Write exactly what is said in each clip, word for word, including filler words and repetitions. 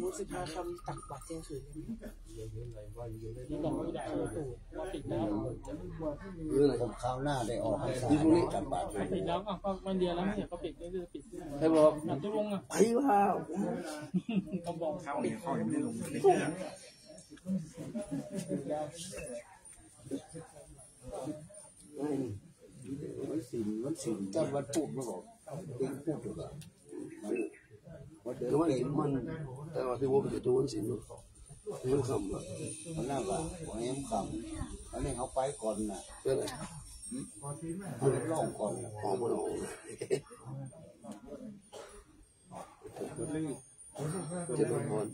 รู้สึกว่าคำตักบาตรเที่ยงคืน นี่บอกผู้ใหญ่ว่าปู่ว่าปิดแล้ว เออ คราวหน้าได้ออกพรรษา ที่พรุ่งนี้ ตักบาตร ปิดแล้วก็ก็วันเดียวแล้วไม่ใช่ก็ปิดก็คือปิด ใครบอก นัดตกลงอ่ะ ใครว่า ก็บอก เข้าเนี่ยเข้ายังไม่ได้ลง วันศีล วันศีล จำวันพูดมาก่อน เป็นพูดอยู่ก่อน วันเดิม แต่ว่ามัน แต่ว่าที่ว่ามันจะดูวันศีลเนาะ เรื่องคำอะ วันนั้นก็วันนี้คำ อันนี้เขาไปก่อนน่ะ เป็นไง หืม เขาไปลองก่อนน่ะ ออกมาลอง เจริญพร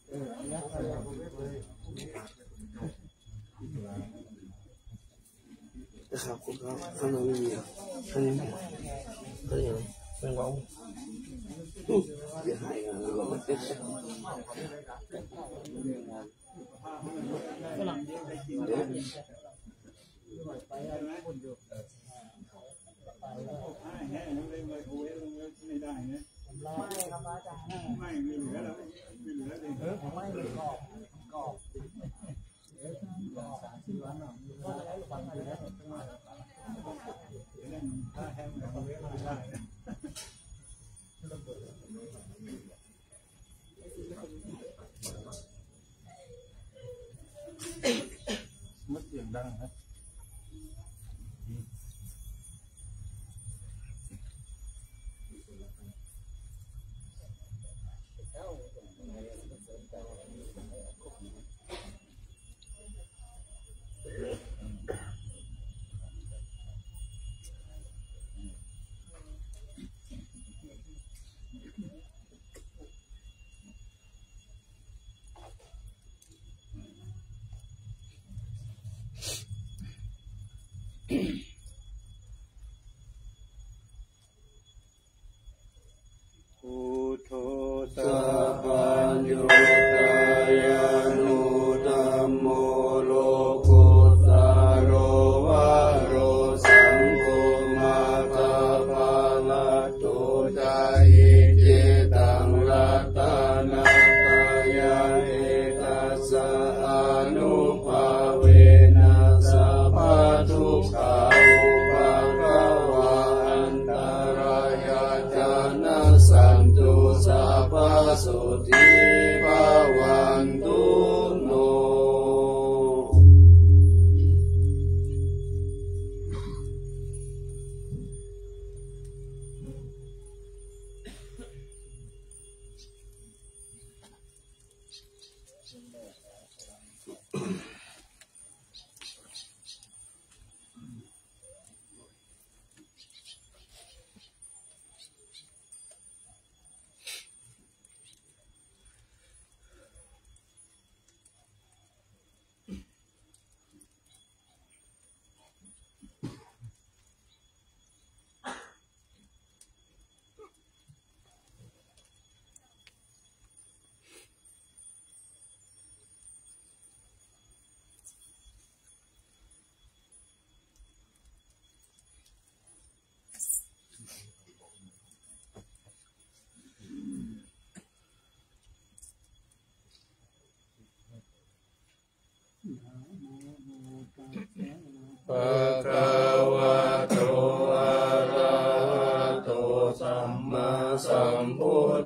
เออ นะครับ นะครับ นะครับ คุณครับ ข้างในไม่มีอ่ะ ข้างในไม่มี ข้างในไม่มี เสียหายอ่ะ มันเสียงดังครับ Buddho sabbaññutañāṇo dhammo lokuttaro varo saṅgho maggaphalaṭṭho ca icchitaṃ ratanattayaṃ etassa anubhāvena sabbadukkhā upaddavā antarāyā ca nassantu sabbasotthī bhavantu no.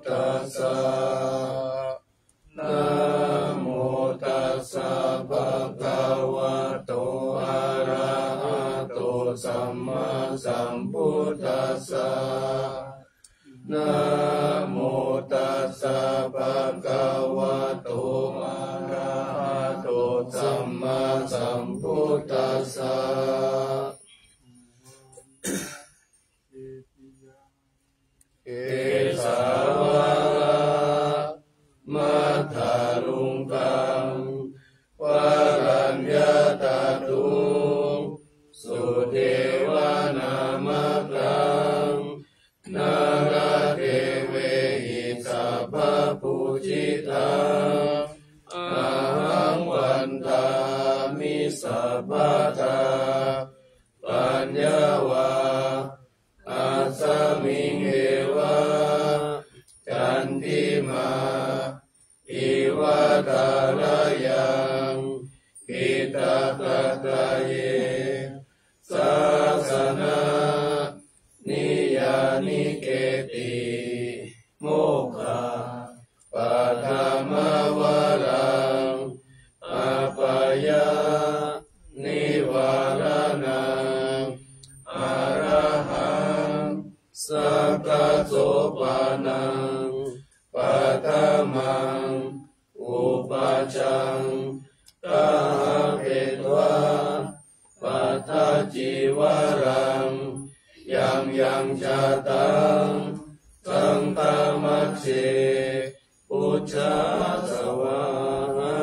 tassa. Namo tassa bhagavato arahato sammāsambuddhassa. Namo tassa bhagavato arahato sammāsambuddhassa. Kesavālamataruṅgaṃ varaññataṭṭhuṃ sudevanamāgaṃ nāḷādevehi sabbapūjitaṃ ahaṃ vandāmi sabbadā. Paññāvā asmiṃ eva candimā iva thārayaṃ kitakkhattaye sāsana niyāniketi mokkhapaddamavaraṃ apāyanivāraṇaṃ arahaṃ sakkassopanaṃ paṭhamaṃ upajjhaṃ gahetvā pattacīvaraṃ yaṃ yaṃ jātaṃ saṅghamajjhe pūjā svāhā.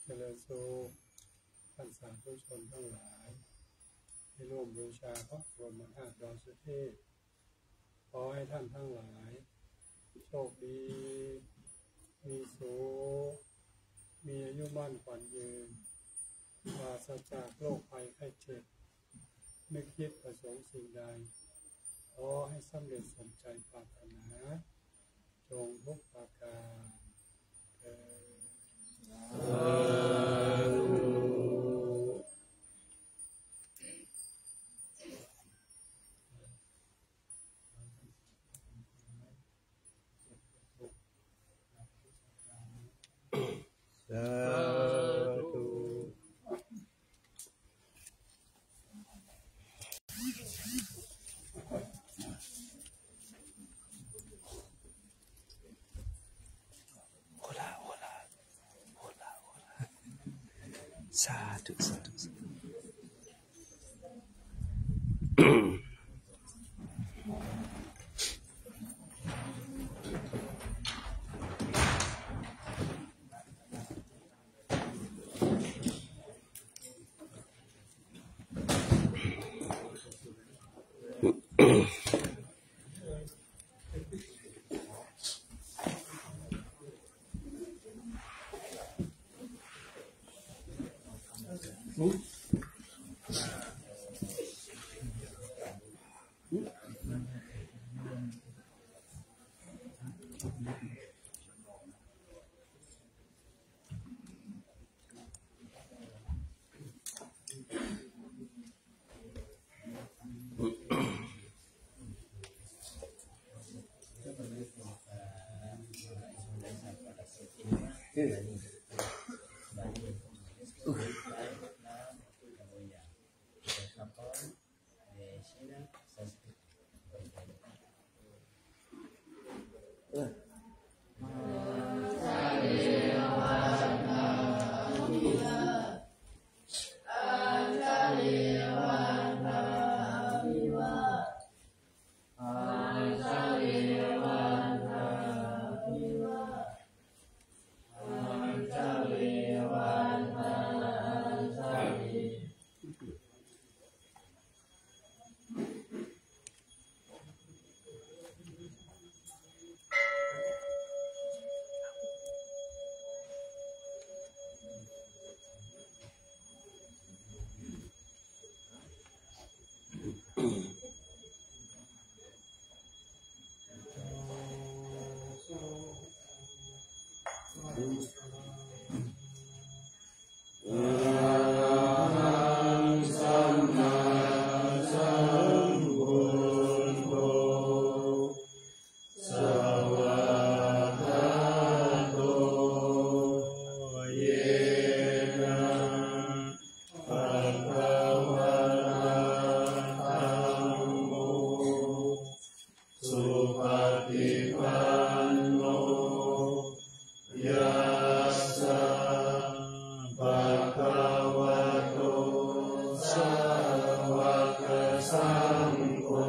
เจริญสุข ท่านสาธุชนทั้งหลาย ที่ร่วมบูชาพระบรมธาตุดอยสุเทพ ขอให้ท่านทั้งหลาย โชคดี มีสุข มีอายุมั่นขวัญยืน ปราศจากโรคภัยไข้เจ็บ นึกคิดประสงค์สิ่งใด ขอให้สำเร็จสมใจปรารถนา จงทุกประการเทอญ สาธุ สาธุ โอลา โอลา โอลา โอลา สาธุ สาธุ สาธุ Arahaṃ sammāsambuddho svākkhāto yena bhagavatā dhammo supaṭipanno yassa bhagavato sāvakasaṅgho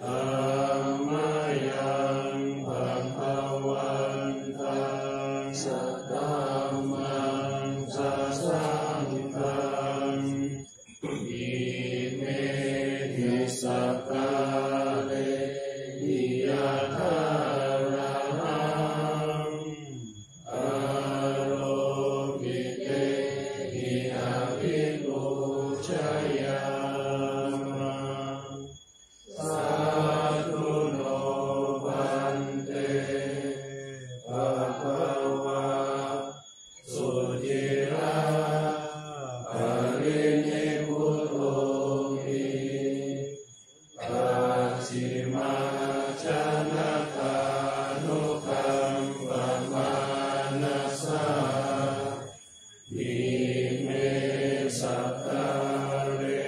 tammayaṃ bhagavantaṃ sadhammaṃ sasaṅghaṃ imehi sakkārehi yathārahaṃ ālokitehi abhipūjayāma. Sādhu no bhante bhagavā suciraparinibbutohi pacchimājanatānukampamānasā ime sakkāre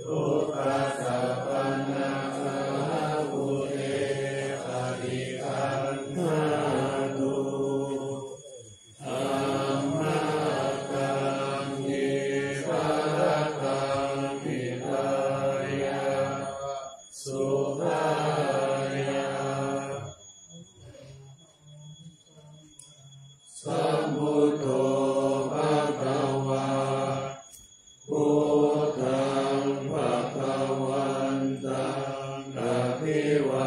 duggatapaṇṇāgaruke atigaṇhātu amhākaṃ nibbānakaṃ hitāya sukhāya. Sambuddho bhagavā, buddhaṃ bhagavantaṃ abhivādemi.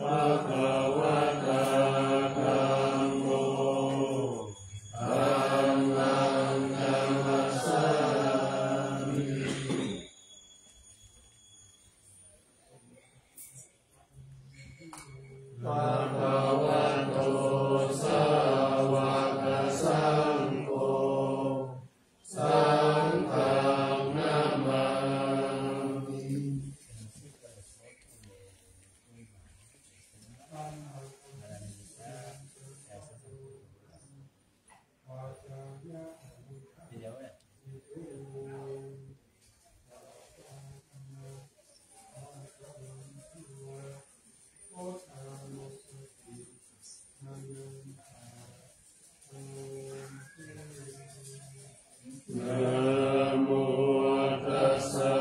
Bhagavatā dhammo, dhammaṃ namassāmi. Bhagavato sāvakasaṅgho, saṅghaṃ namāmi. Namo tassa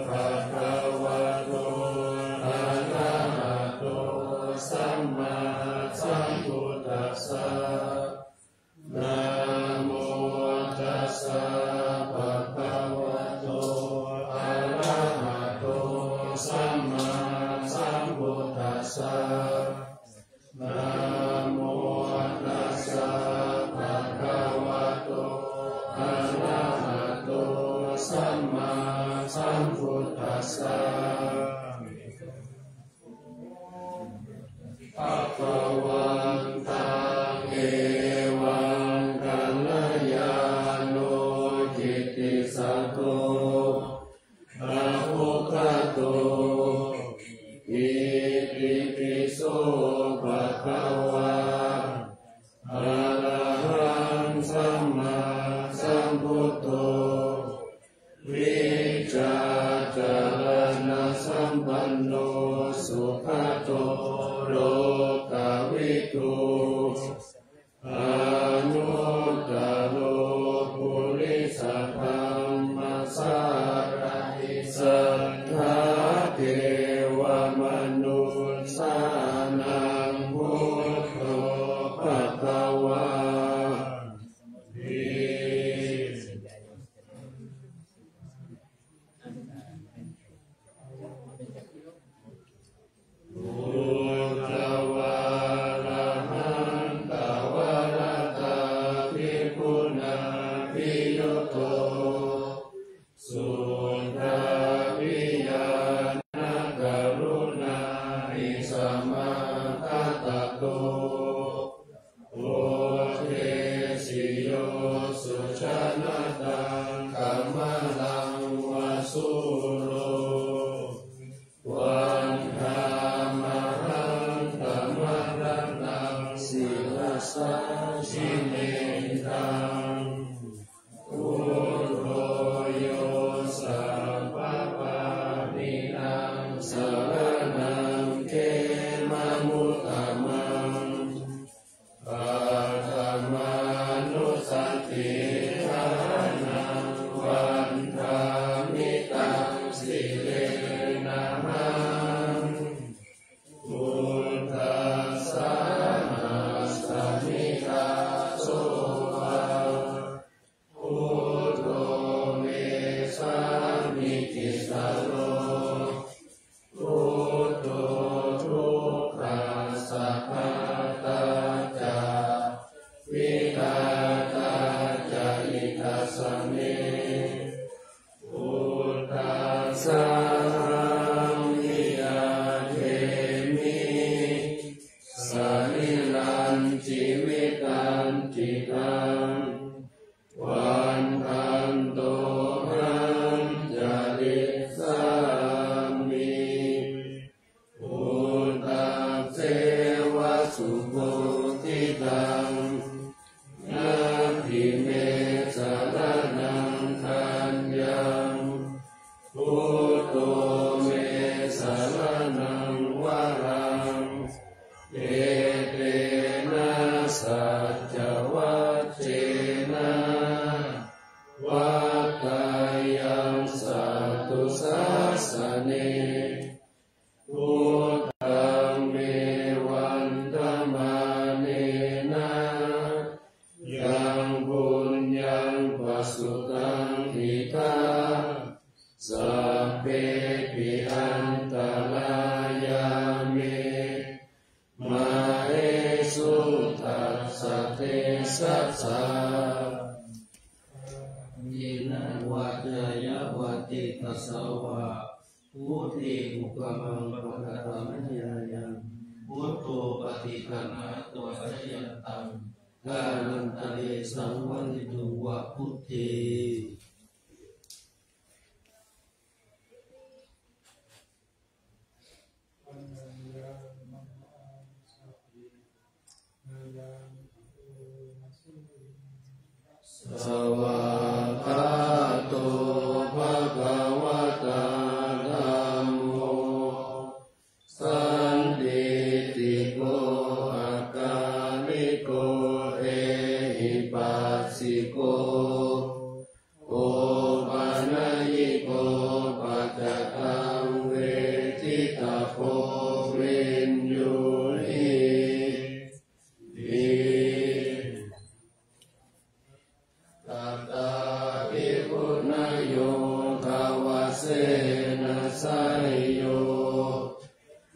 bhagavato arahato sammāsambuddhassa. Namo tassa bhagavato arahato sammāsambuddhassa. Namo tassa bhagavato arahato sammāsambuddhassa. Bhagavantaṃ evaṃ kalyāṇo kittisaddo avuggato itipi so bhagavā arahaṃ sammāsam buddho, vijjācaraṇasampanno sugato lokavidū, anuttaro purisadammasārathi satthā devamanussānaṃ buddho bhagavāti. Buddhā vārahantā varatā bhikkhūnaṃ abhiyutto, suddhā viya na karuṇāhi samāgatatto, bodhesi yo sujanataṃ kamalaṃ va sūro, vandāmahaṃ tamaraṇaṃ sirasā jinendaṃ. Buddho yo sabbapāṇīnaṃ saraṇaṃ khemamuttamaṃ, paṭhamānussatiṭṭhānaṃ vandāmi taṃ sirenahaṃ. Buddhassa nāsāmi dāso va, buddho me sāmikissaro, buddho dukkhassa ghātā ca vidhātā ca hitassa me, buddhassahaṃ niyyādemi sarīrañjīvitañcidaṃ, vandantohaṃ carissāmi buddhasseva subodhitaṃ, natthi me saraṇaṃ aññaṃ, buddho me saraṇaṃ varaṃ, etena saccavajjena vaḍḍheyyaṃ satthu sāsane. Buddhaṃ me vandamānena yaṃ puññaṃ pasutaṃ idha, sabbepi antarāyā me māhesuṃ tassa tejasā. Kāyena vācāya va cetasā vā, buddhe kukammaṃ pakataṃ mayā yaṃ, buddho paṭiggaṇhatu accayantaṃ, kālantare saṃvarituṃ va buddhe. Svākkhāto bhagavatā dhammo, sandiṭṭhiko akāliko ehipassiko, opanayiko paccattaṃ veditabbo viññūhīti. Tathāpi guṇayogavasena seyyo,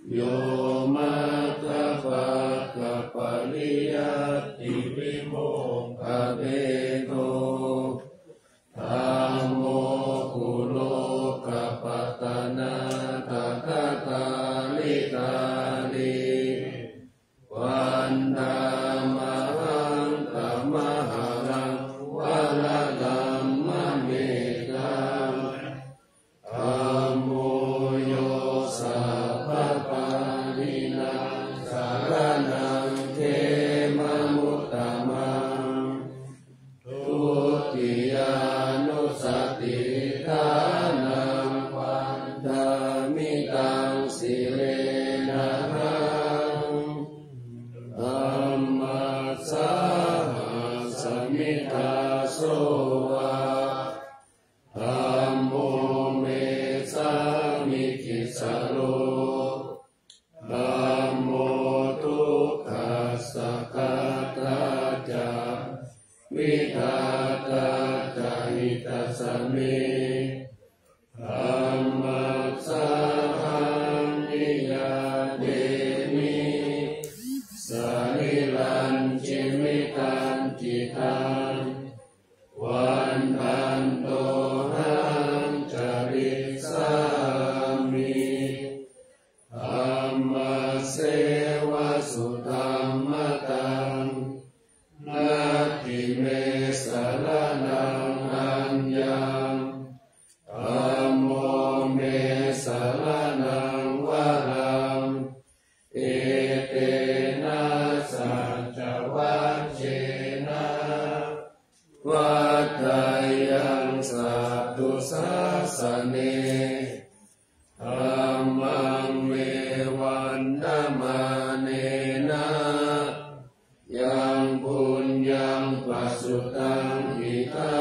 yo maggapākapariyattivimokkhabhedo, dhammo kulokapatanā tathākārī dārī, vandāmahaṃ tamaharaṃ varaṃ Sabbītiyo vivajjantu, sabbasotthi. Dutiyānussatiṭṭhānaṃ vandāmi taṃ sirenahaṃ. Dhammassāhasmi dāso va, dhammo me sāmikissaro. Dhammo dukkhassa ghātā ca, vidhātā ca hitassa me. Dhammassāhaṃ niyyādemi, sarīrañjīvitañcidaṃ. Vandantohaṃ carissāmi, dhammasseva sudhammataṃ. Natthi me saraṇaṃ aññaṃ, dhammo me saraṇaṃ varaṃ. Etena saccavajjena, vaḍḍheyyaṃ satthu sāsane. Dhammaṃ me vandamānena, yaṃ puññaṃ pasutaṃ idha,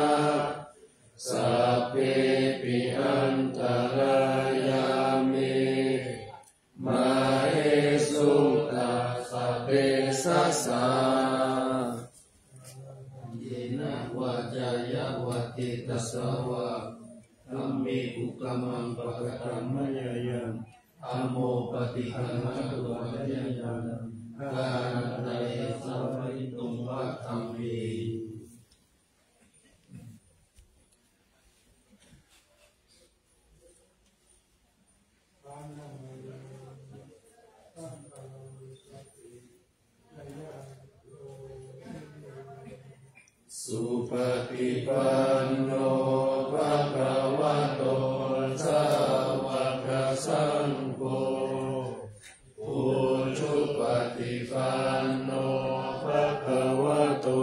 sabbepi antarāyā me, māhesuṃ tassa tejasā. Kāyena vācāya va cetasā vā, dhamme kukammaṃ pakataṃ mayā yaṃ, dhammo paṭiggaṇhatu accayantaṃ, kālantare saṃvarituṃ va dhamme. Supaṭipanno bhagavato sāvakasaṅgho, ujupaṭipanno bhagavato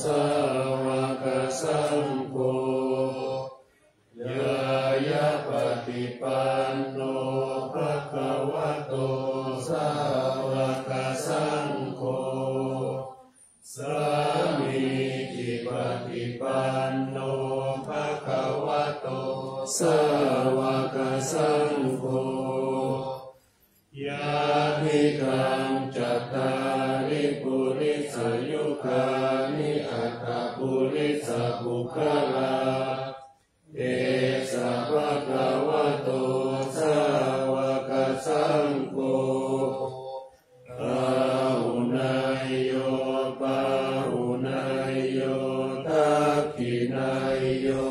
sāvakasaṅgho, ñāyapaṭipanno bhagavato sāvakasaṅgho, sāmīcipaṭipanno bhagavato sāvakasaṅgho, yadidaṃ cattāri purisayugāni aṭṭha purisapuggalā, esa bhagavato sāvakasaṅgho, āhuneyyo pāhuneyyo dakkhiṇeyyo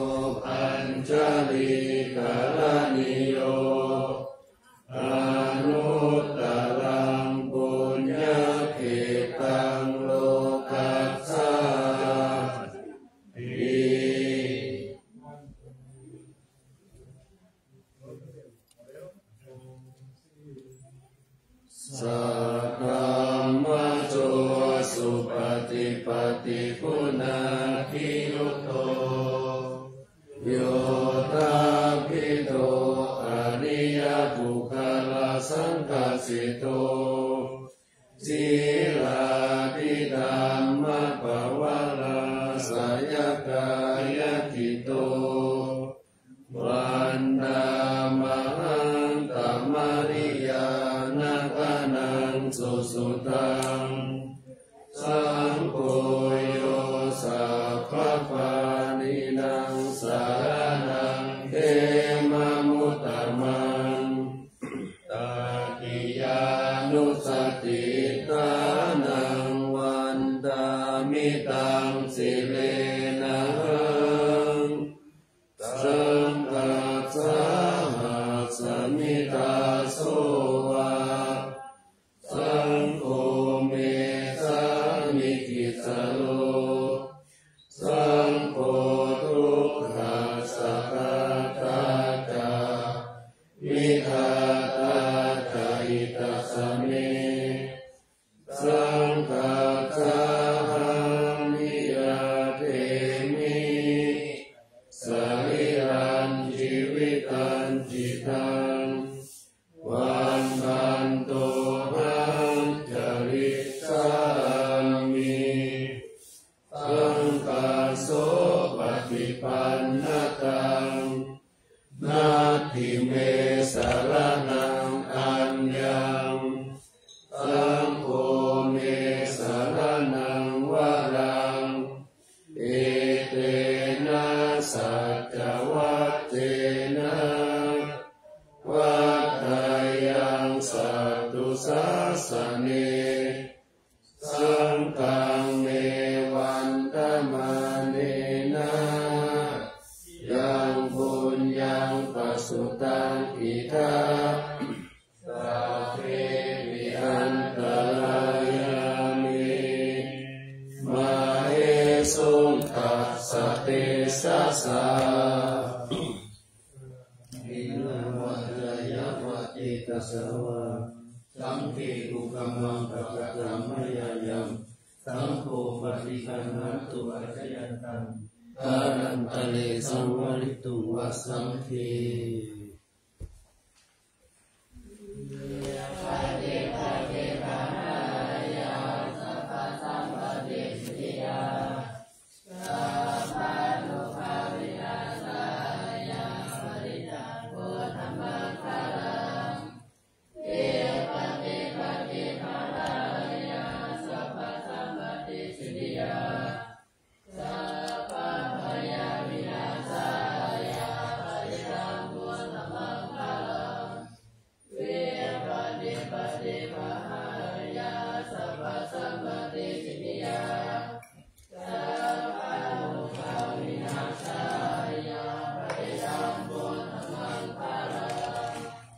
añjalikaraṇīyo, anuttaraṃ puññakkhettaṃ lokassāti. Saddhammajo supaṭipattiguṇādiyutto, yoṭṭhābbidho ariyapuggalasaṅghaseṭṭho, sīlādidhammapavalāsayakāyacitto, vandāmahaṃ tamariyāna gaṇaṃ susuddhaṃ. Saṅgho yo sabbapāṇīnaṃ saraṇaṃ khemamuttamaṃ, tatiyānussatiṭṭhānaṃ vandāmi taṃ sirenahaṃ. Saṅghassāhasmi dāso va, saṅgho me sāmikissaro, saṅ sopaṭipannataṃ, natthi me saraṇaṃ aññaṃ, saṅgho me saraṇaṃ varaṃ. Etena saccavajjena vaḍḍheyyaṃ satthu sāsane. Saṅghaṃ me vandamānena yaṃ puññaṃ pasutaṃ idha, sabbepi antarāyā me māhesuṃ tassa tejasā. Kāyena vācāya va cetasā vā, saṅghe kukammaṃ pakataṃ mayā yaṃ, saṅgho paṭiggaṇhatu accayantaṃ, kālantare saṃvarituṃ va saṅghe.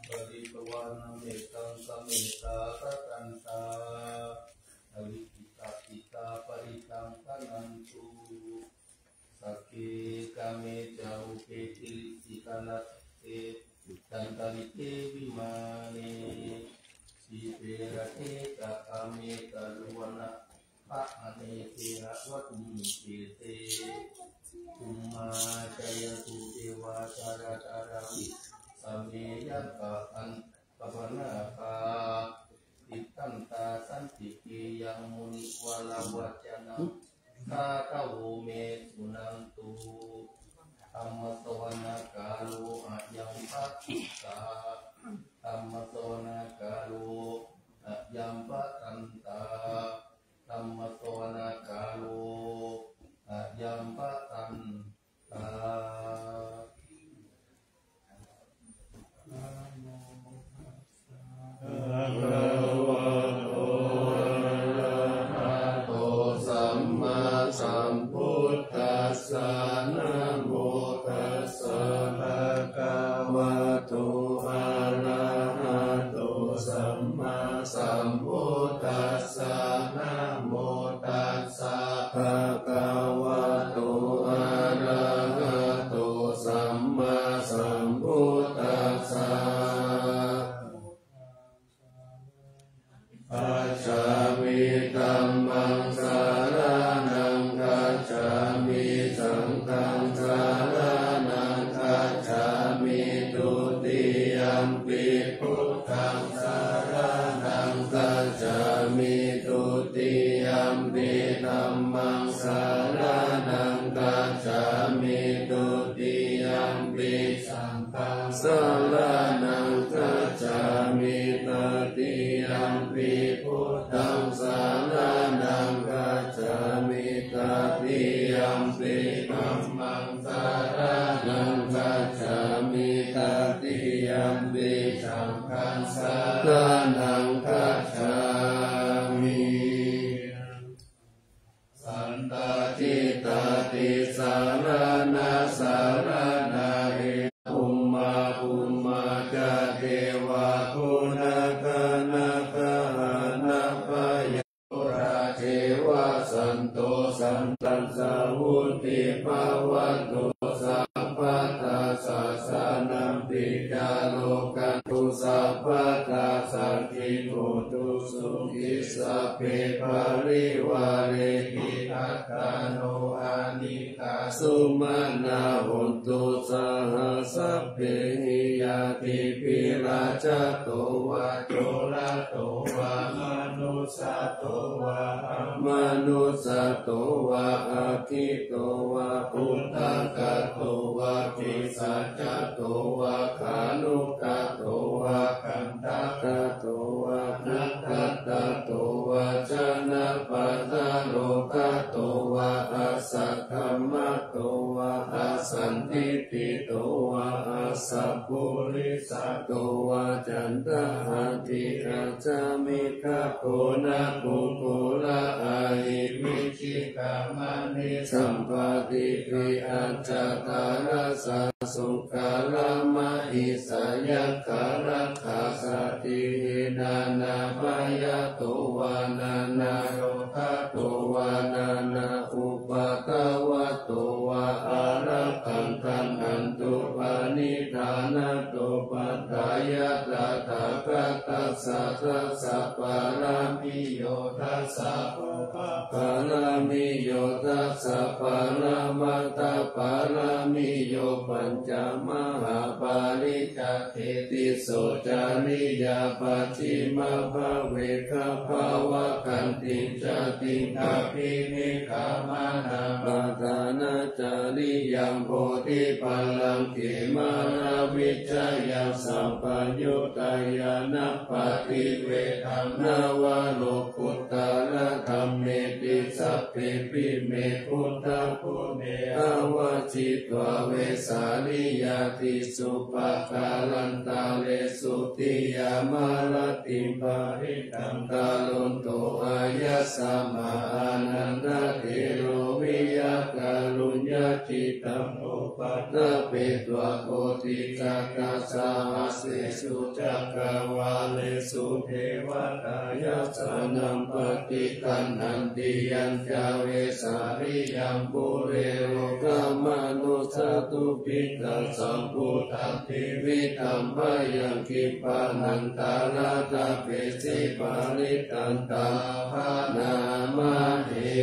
Pharitvāna mettaṃ samettā bhadantā, avikkhittacittā parittaṃ bhaṇantu. Sagge kāme ca rūpe girisikharataṭe cantalikkhe vimāne, dīpe raṭṭhe ca gāme taruvanagahane gehavatthumhi khette, bhummā cāyantu devā jalathalavisame yakkhagandhabbanāgā, tiṭṭhantā santike yaṃ munivaravacanaṃ sādhavo me suṇantu. Dhammassavanakālo ayambhadantā. Dhammassavanakālo ayambhadantā. Dhammassavanakālo ayambhadantā. Bhagavato arahato sammāsambuddhassa. Namo tassa bhagavato arahato sammāsambuddhassa. Namo tassa bhagavato arahato sammāsambuddhassa. Gacchāmi. Dhammaṃ saraṇaṃ gacchāmi. Saṅghaṃ saraṇaṃ gacchāmi. Dutiyampi buddhaṃ saraṇaṃ gacchāmi. Dutiyampi dhammaṃ saraṇaṃ gacchāmi. Dutiyampi saṅghaṃ saraṇaṃ gacchāmi. Tatiyampi buddhaṃ saraṇaṃ gacchāmi. Tatiyampi dhammaṃ saraṇaṃ gacchāmi. Tatiyampi saṅghaṃ saraṇaṃ gacchāmi. Satta cittā tisaraṇasaraṇā. Bhummā bhummā ca devā bhūtā ca nāgā nāgā ca ceva santo santaṃ savutti bhavantu sabbadā. Sāsanampi ca lokadhātu sabbadā saṅgī hotu sukhī. Sabbe parivāre hi attāno anīghā sumanā hontu saha sabbehi ñātibhi. Rājato vā corato vā manu sato vā amanussato vā aggito vā udakato vā pisācato vā khāṇukato vā kaṇṭakato vā nakkhattato vā janapadarogato vā asaddhammato vā asandiṭṭhito vā asappurisato vā caṇḍahatthi-gajjamikha-goṇa-kukkura-ahi-vicchika-maṇi-sampādīhi-accataraccha sūkara-mahisa-yakkha-rakkhasādīhi nānābhayato vā nānārogato vā nānāupaddavato vā ārakkhaṃ gaṇhantu paṇidhānato paṭṭhāya tathāgatassa dasapāramiyo dasa upapāramiyo dasa paramatthapāramiyo pañca mahāpariccāge tisso cariyā pacchimabhave gabbhāvakkantiṃ jātiṃ abhinikkhamanaṃ padhānacariyaṃ bodhipallaṅke māravijayaṃ sampayuttā ñāṇappaṭivedhaṃ navalokuttaradhammeti sabbepime buddhaguṇe āvajjitvā vesāliyā tīsu pākārantaresu tiyāmarattiṃ parittaṃ karonto āyasmā Ānandatthero viya kāruññacittaṃ upaṭṭhapetvā koṭigaṭṭasahassesu cakkavāḷesu devatā yassāṇaṃ paṭiggaṇhanti yañca vesāliyaṃ pure rogāmanussadubbhikkhasambhūtaṃ tividhaṃ bhayaṃ khippānantarādapesaṃ parittaṃ taṃ bhaṇāma he.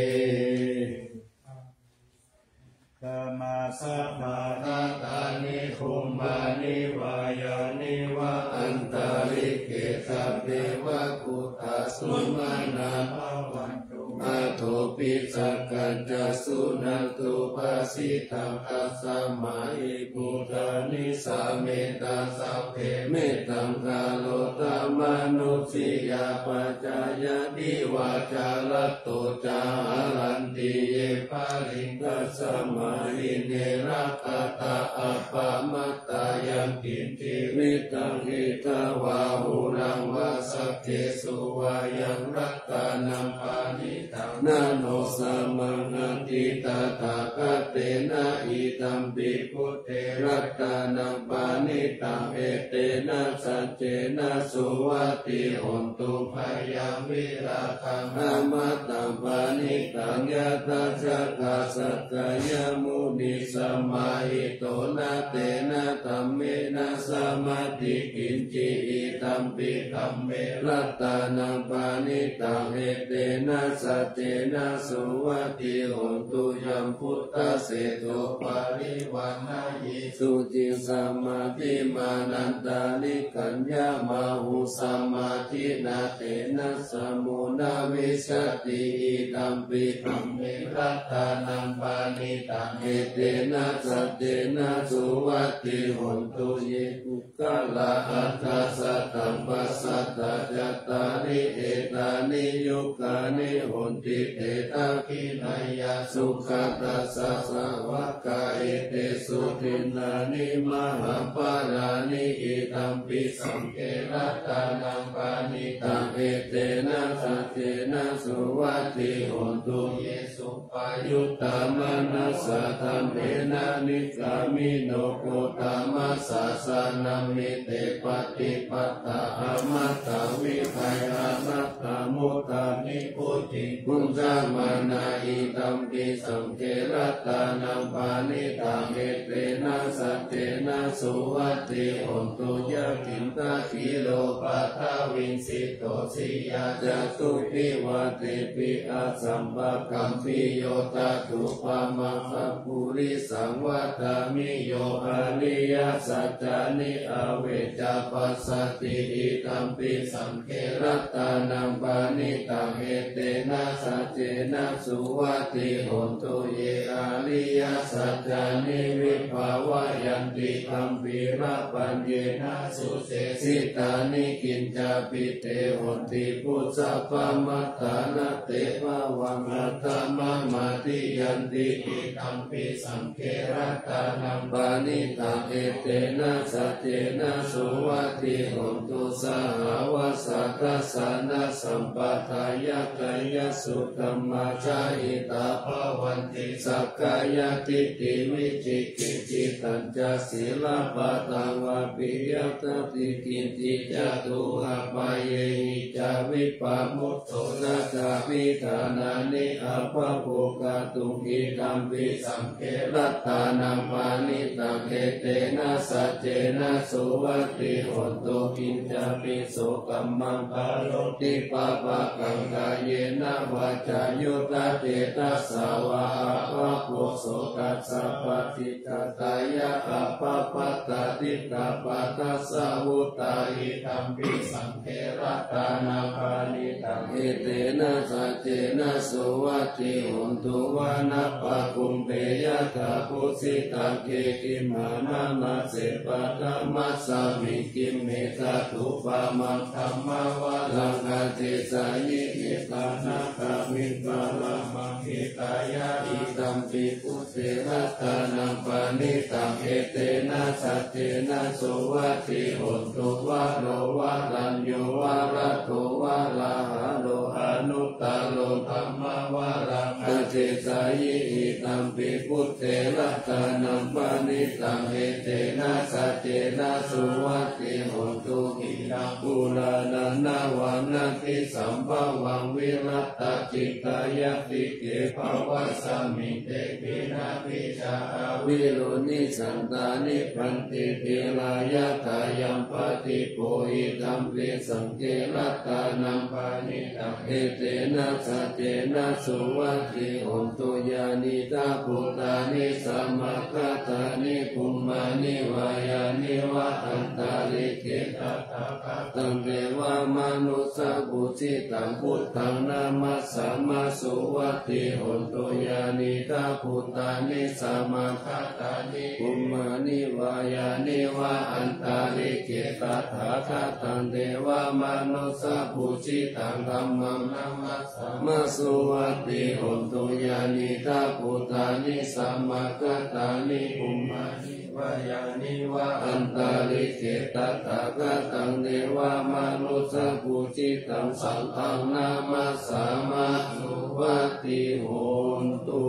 Kamāsamāraddhāni bhummāni vā yāni va antalikkhe tatheva khuddāsumanā bhavantu. Athopi sakkacca suṇantu bhāsitaṃ. Tasmā hi bhūtā nisāmetha sabbe mettaṃ karotha mānusiyā pajāya divā ca ratto ca haranti ye baliṃ. Tasmā hi ne rakkhatha appamattā yaṃ kiñci vittaṃ idha vā huraṃ vā saggesu vā yaṃ ratanaṃ paṇītaṃ na no samaṃ atthi tathāgatena idampi buddhe ratanaṃ paṇītaṃ etena saccena suvatthi hotu. Bhayaṃ virāgaṃ amataṃ paṇītaṃ yadajjhagā sakyamunī samāhito na tena dhammena samatthi kiñci idampi dhamme ratanaṃ paṇītaṃ etena saccena suvatthi hotu. Yambuddhaseṭṭho parivaṇṇayī suciṃ samādhimānantarikaññamāhu samādhinā tena samo na vijjati idampi dhamme ratanaṃ paṇītaṃ etena saccena suvatthi hotu. Ye puggalā aṭṭha sataṃ pasatthā cattāri etāni yugāni honti te dakkhiṇeyyā sugatassa sāvakā etesu dinnāni mahapphalāni idampi saṅghe ratanaṃ paṇītaṃ etena saccena suvatthi hotu. Ye suppayuttā manasā daḷhena nikkāmino gotamasāsanamhi te pattipattā amataṃ vigayha laddhā mudhā nibbutiṃ bhuñjamānā idampi saṅghe ratanaṃ paṇītaṃ, etena saccena suvatthi hotu. Yathīdha khīlo paṭhaviṃ sito siyā, catubbhi vātebhi asampakampiyo, tathūpamaṃ appurisaṃ vadāmi, yo ariyasaccāni avecca passati. Idampi saṅ ghe ratanaṃ paṇītaṃ, etena saccena suvatthi hotu. Ye ariyasaccāni vibhāvayanti, gambhīrapaññena sudesitāni, kiñcāpi te honti phussapamattā, na te bhavaṃ aṭṭhamamādiyanti. Idampi saṅ ghe ratanaṃ paṇītaṃ, etena saccena suvatthi hotu. Sahāvassa dassanasampadāya, kāyasuddhamajāhitā bhavanti sakkāyadiṭṭhi vicikicchitañca, sīlabbataṃ vāpiya ṭṭhati kiñci ca, duggāhapāyehi ca vippamu tto, na cābhiṭhānāni abbhabbo kātuṃ. Idampi saṅghe ratanaṃ paṇītaṃ, etena saccena suvatthi hotu. Kiñcāpi so kammaṃ karoti pāpakaṃ, kāyena vācāyuda cetasā vā, abbhabbo so tassa paṭicca ttāya, abbhabbatā diṭṭhapadassa vuttā. Idampi saṅghe ratanaṃ paṇītaṃ, etena saccena suvatthi hotu. Vanappagumbe yathā phussitagge, gimhānamā se paṭhamasmiṃ gimhe, tathūpamaṃ dhammavaraṃ adesayi, etha nāgamiṃ paramaṃ hitāya. Idampi buddhe ratanaṃ paṇītaṃ, etena saccena suvatthi hotu. Varo varañño varado varāharo, anuttaro dhammavaraṃ adesayi, idampi buddhe ratanaṃ paṇītaṃ, etena saccena suvatthi hotu. Khīṇaṃ purāṇaṃ navaṃ natthi sambhavaṃ, virattacittāyatike bhavasmiṃ, te khīṇabījā avirūḷhichandā, nibbanti dhīrā yathāyampadīpo. Idampi saṅghe ratanaṃ paṇītaṃ, etena saccena suvatthi hotu. Yānīdha bhūtāni samāgatāni, bhummāni vā yāni va antalikkhe, tathāgataṃ devamanussapūjitaṃ, buddhaṃ namassāma suvatthi hotu. Yānīdha bhūtāni samāgatāni, bhummāni vā yāni va antalikkhe, tathāgataṃ devamanussapūjitaṃ, dhammaṃ namassāma suvatthi hotu. Yānīdha bhūtāni samāgatāni, bhummāni vā yāni va antalikkhe, tathāgataṃ devamanussapūjitaṃ, saṅghaṃ namassāma suvatthi hotu.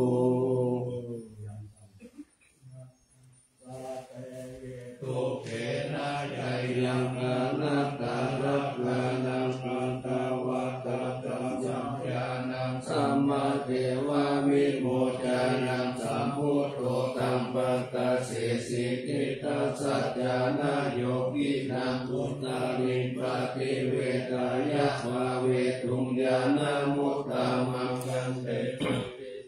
Dukkhenayaṃ anattā, rakkhaṇaṃ patvā tathāgatassa, ñāṇaṃ sampādeva vimoccanaṃ, sambuddho taṃ pakāsesi, khiḍḍasaccāna yogīnaṃ, uttariṃ paṭivedhāya, bhāvetuṃ ñāṇamuttamaṃ. Khantīti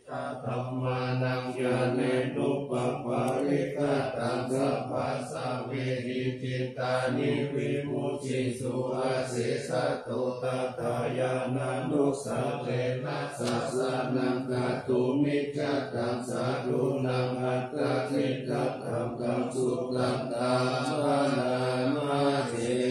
dhammānaṃ ñāṇenupapāvikataṃ, sabbasāvehi cittāni vimucciṃsu, asesato tathā ñāṇānussārena, sāsanaṃ kātumiccataṃ, sādhūnaṃ attasiddhataṃ, taṃ suṇātha bhaṇāma se.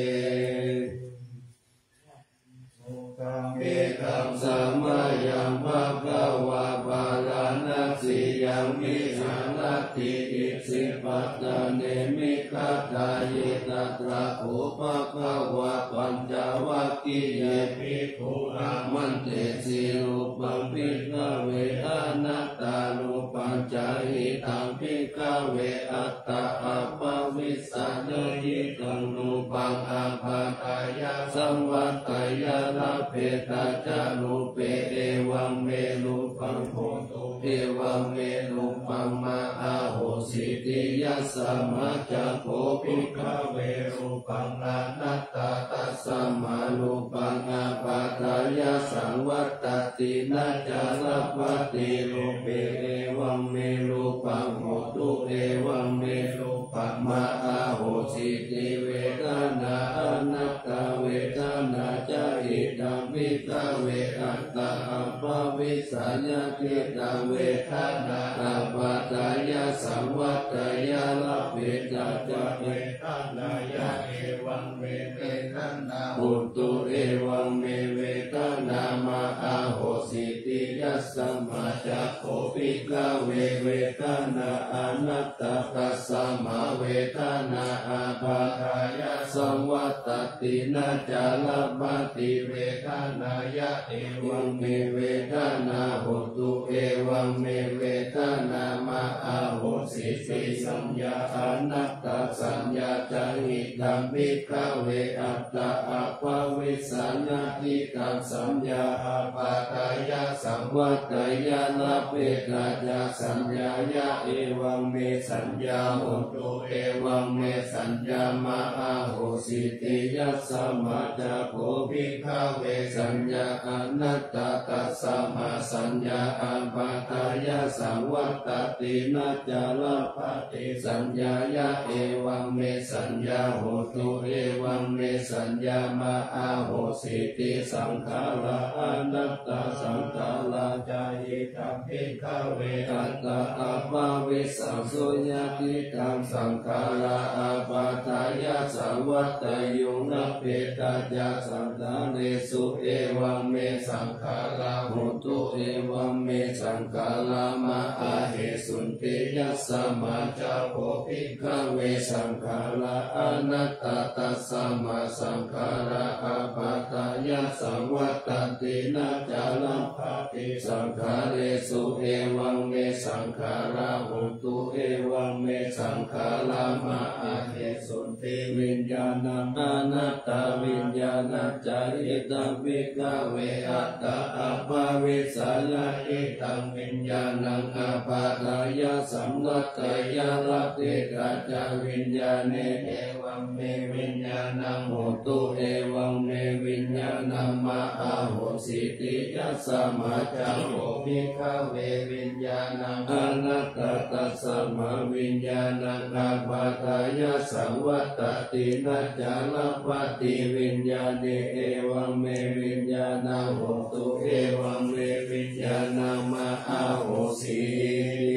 Sutaṃ. Ekaṃ samayaṃ bhagavā bārāṇasiyaṃ viharati isipatane migadāye. Tatra kho bhagavā pañcavaggiye bhikkhū āmantesi: Rūpaṃ bhikkhave anattā, rūpañca idaṃ bhikkhave attā abhavissa, na idaṃ rūpaṃ ābādhāya saṃvatteyya, labbhetha ca rūpe, evaṃ me rūpaṃ hotu, evaṃ me rūpaṃ mā ahosīti. Yasmā ca kho bhikkhave rūpaṃ anattā, tasmā rūpaṃ apādāya saṃvattati, na ca labbhati rūpe evaṃ me rūpaṃ hotu, evaṃ me rūpaṃ mā ahosīti. Vedanā anattā, vedanā ca idaṃ bhikkhave attā abbhavissayaṃ, idaṃ vedanā apādāya saṃvatteyya, labbhetha ca vedanāya evaṃ me vedanā hotu, evaṃ me vedanā mā ahosīti. Yasmā ca kho bhikkhave vedanā anattā, tasmā vedanā apādāya saṃvattati, na ca labbhati vedanāya evaṃ me vedanā hotu, evaṃ me vedanā mā ahosīti. Saññā anattā, saññā ca idaṃ bhikkhave attā abbhavissayaṃ, idaṃ saññā apādāya saṃvatteyya, labbhetha ca saññāya evaṃ me saññā hotu, evaṃ me saññā mā ahosīti. Yasmā ca kho bhikkhave saññā anattā, tasmā saññā apādāya saṃvattati, na ca labbhati saññāya evaṃ me saññā hotu, evaṃ me saññā mā ahosīti. Saṅkhārā anattā, saṅkhārā ca idaṃ bhikkhave attā abbhavissaṃsu, yadidaṃ saṅkhārā apādāya saṃvatteyyuṃ, labbhetha ca saṅkhāresu evaṃ me saṅkhārā hontu, evaṃ me saṅkhārā mā ahesunti. Yasmā ca kho bhikkhave saṅkhārā anattā, tasmā saṅkhārā apādāya saṃvattati, na ca labbhati saṅkhāresu evaṃ me saṅkhārā hontu, evaṃ me saṅkhārā mā ahesunti. Viññāṇaṃ anattā, viññāṇañca idaṃ bhikkhave attā abbhavissayaṃ, idaṃ viññāṇaṃ apādāya saṃvatteyya, labbhetha ca viññāṇe evaṃ me viññāṇaṃ hotu, evaṃ me viññāṇaṃ mā ahosīti. Yasmā ca kho bhikkhave viññāṇaṃ anattā, tasmā viññāṇaṃ apādāya saṃvattati, na ca labbhati viññāṇe evaṃ me viññāṇaṃ hotu, evaṃ me viññāṇaṃ mā ahosīti.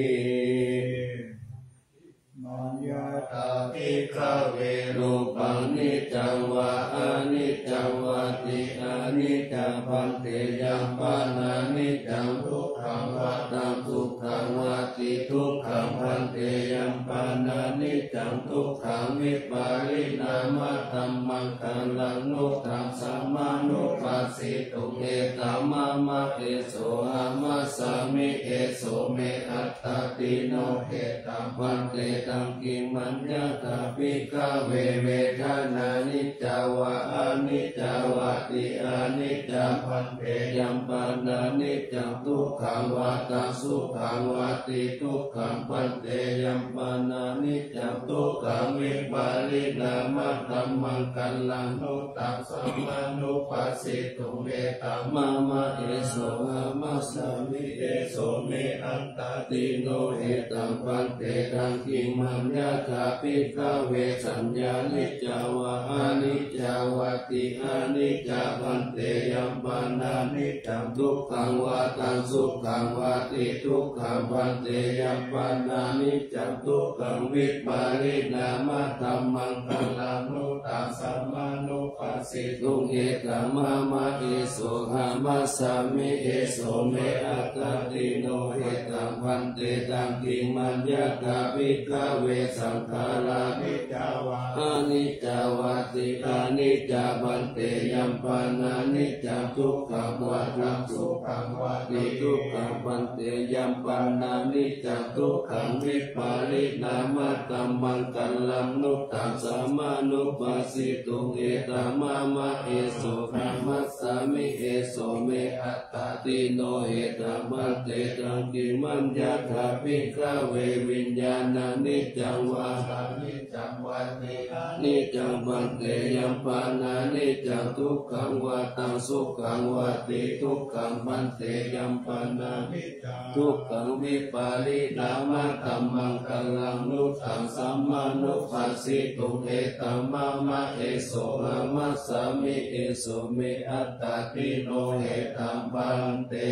Maññatha bhikkhave rūpaṃ niccaṃ vā aniccaṃ vāti. Aniccā bhante. Yampanāniccaṃ dukkhaṃ vā taṃ sukhaṃ vāti. Dukkhaṃ bhante. Yampanāniccaṃ dukkhaṃ vipariṇāmadhammaṃ kallaṃ nu taṃ samānupassituṃ. Etā mama, eso ahamassa mi, eso me attāti. No etaṃ bhante, taṃ kiṃ maññatha bhikkhave vedanā niccā vā aniccā vāti. Aniccā bhante. Yampanāniccaṃ dukkhaṃ vā taṃ sukhaṃ vāti. Dukkhaṃ bhante. Yampanāniccaṃ dukkhaṃ vipariṇāmadhammaṃ kallaṃ nu taṃ samānupassituṃ. Etā mama, eso ahamassa mi, eso me attāti. No etaṃ bhante, taṃ kiṃ maññatha bhikkhave saññā niccā vā aniccā vāti. Aniccā bhante. Yampanāniccaṃ dukkhaṃ vā taṃ sukhaṃ vāti. Dukkhaṃ bhante. Yampanāniccaṃ dukkhaṃ vipariṇāmadhammaṃ kallaṃ nu taṃ samānupassituṃ. Etā mama, eso ahamassa mi, eso me attāti. No etaṃ bhante, taṃ kiṃ maññatha bhikkhave saṅkhārā niccā vā aniccā vāti. Aniccā bhante. Yampanāniccaṃ dukkhaṃ vā taṃ sukhaṃ vāti. Dukkhaṃ bhante. Yampanāniccaṃ dukkhaṃ vipari nāma dhammaṃ kallaṃ nu taṃ sammānubhāsituṃ. Etā mama eso namassāmi eso me attāti. No etā bhante taṃ kiṃ maññatha bhikkhave viññāṇaṃ niccaṃ vā aniccaṃ vāti. Aniccaṃ bhante. Yaṃ pana niccaṃ dukkhaṃ vā taṃ sukhaṃ vāti. Dukkhaṃ bhante. Yaṃ pana niccaṃ dukkhaṃ vipariṇāmadhammaṃ kallaṃ nu taṃ sammānubhāsituṃ. Etā mama eso namassāmi eso me attāti. No etā bhante.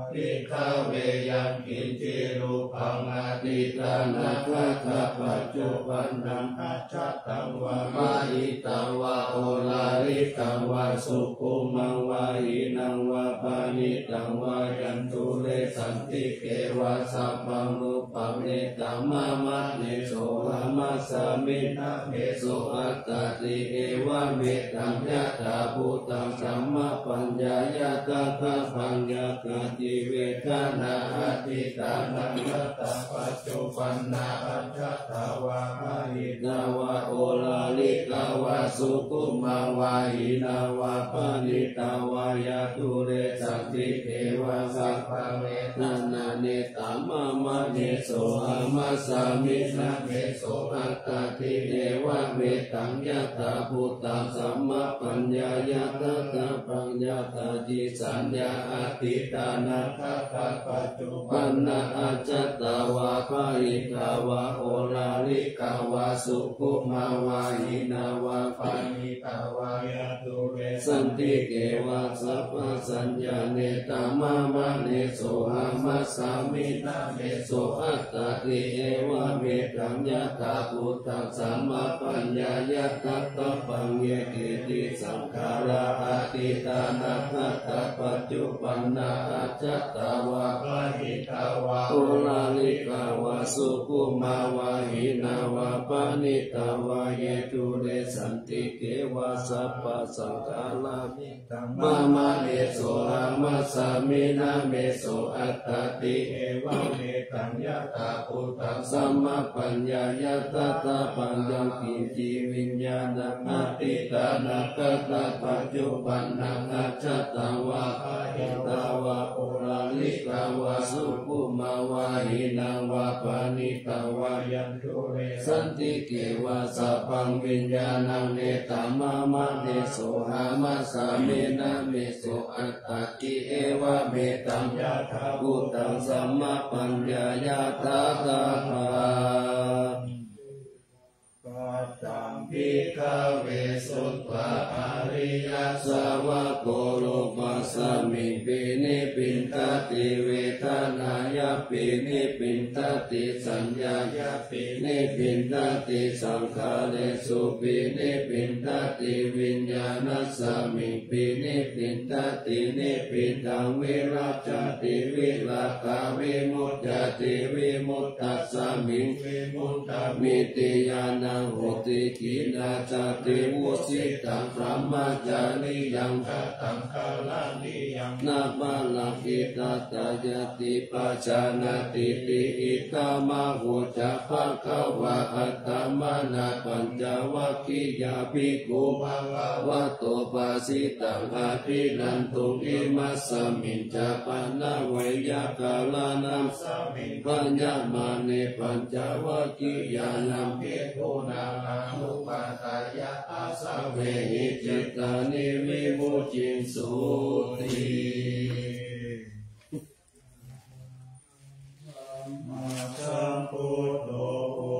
Bhikkhave yaṃ kiñci rūpaṃ atītānāgatapaccuppannaṃ ajjhattaṃ vā bahiddhā vā oḷārikaṃ vā sukhumaṃ vā hīnaṃ vā paṇītaṃ vā yandūre santike vā sabbaṃ rūpaṃ etā mama neso namassāmi na meso attāti. Evametaṃ yathābhūtaṃ sammappaññāya tathābhaññākati. Vedanā atītānāgatapaccuppannaṃ ajjhattaṃ vā bahiddhā vā oḷārikaṃ vā sukhumaṃ vā hīnaṃ vā paṇītaṃ vā yandūre santike vā sabbaṃ etā mama neso namassāmi na meso attāti. Evametaṃ yathābhūtaṃ sammappaññāya tathābhaññākati. Saññā atītānāgatapaccuppannaṃ ajjhattaṃ vā bahiddhā vā oḷārikaṃ vā sukhumaṃ vā hīnaṃ vā paṇītaṃ vā yandūre santike vā sabbasaññā etā mama neso namassāmi na meso attāti. Evametaṃ yathābhūtaṃ sammappaññāya tathābhaññāketi. Saṅkhārā atītānāgatapaccuppannaṃ ajjhattaṃ vā bahiddhā vā oḷārikaṃ vā sukhumaṃ vā hīnaṃ vā paṇītaṃ vā yandūre santike vā sabbasaṅkhārā mama neso namassāmi na meso attāti. Evametaṃ yathābhūtaṃ sammappaññāya tathābhaññākati. Viññāṇaṃ atītānāgatapaccuppannaṃ ajjhattaṃ vā bahiddhā vā oḷārikaṃ vā sukhumaṃ vā hīnaṃ vā paṇītaṃ vā yandūre santike vā sabbaṃ viññāṇaṃ etā mama neso namassāmi na meso attāti. Evametaṃ yathābhūtaṃ sammappaññāya tathābhaññā kataṃ bhikkhave sutvā ariyasāvako rūpasmiṃpi nibbindati, vedanāyapi nibbindati, saññāyapi nibbindati, saṅkhāresupi nibbindati, viññāṇasmiṃ pi nibbindati nibbindaṃ virajjati virāgā vimuccati vimuttasmiṃ vimuttamiti ñāṇaṃ hoti. Khīṇā jāti, vusitaṃ brahmacariyaṃ, kataṃ karaṇīyaṃ, na pāṇātiṭṭhātā ñāti pajānātīti. Idamāhu ca bhagavā. Attamanā pañcavaggiyā bhikkhū bhagavato bhāsitaṃ abhinanduṃ. Imasmiñca pana veyyākaraṇasmiṃ bhaññamāne pañcavaggiyānaṃ bhikkhūnaṃ anupādāya āsavehi cittāni vimucciṃsūti. Sammāsambuddho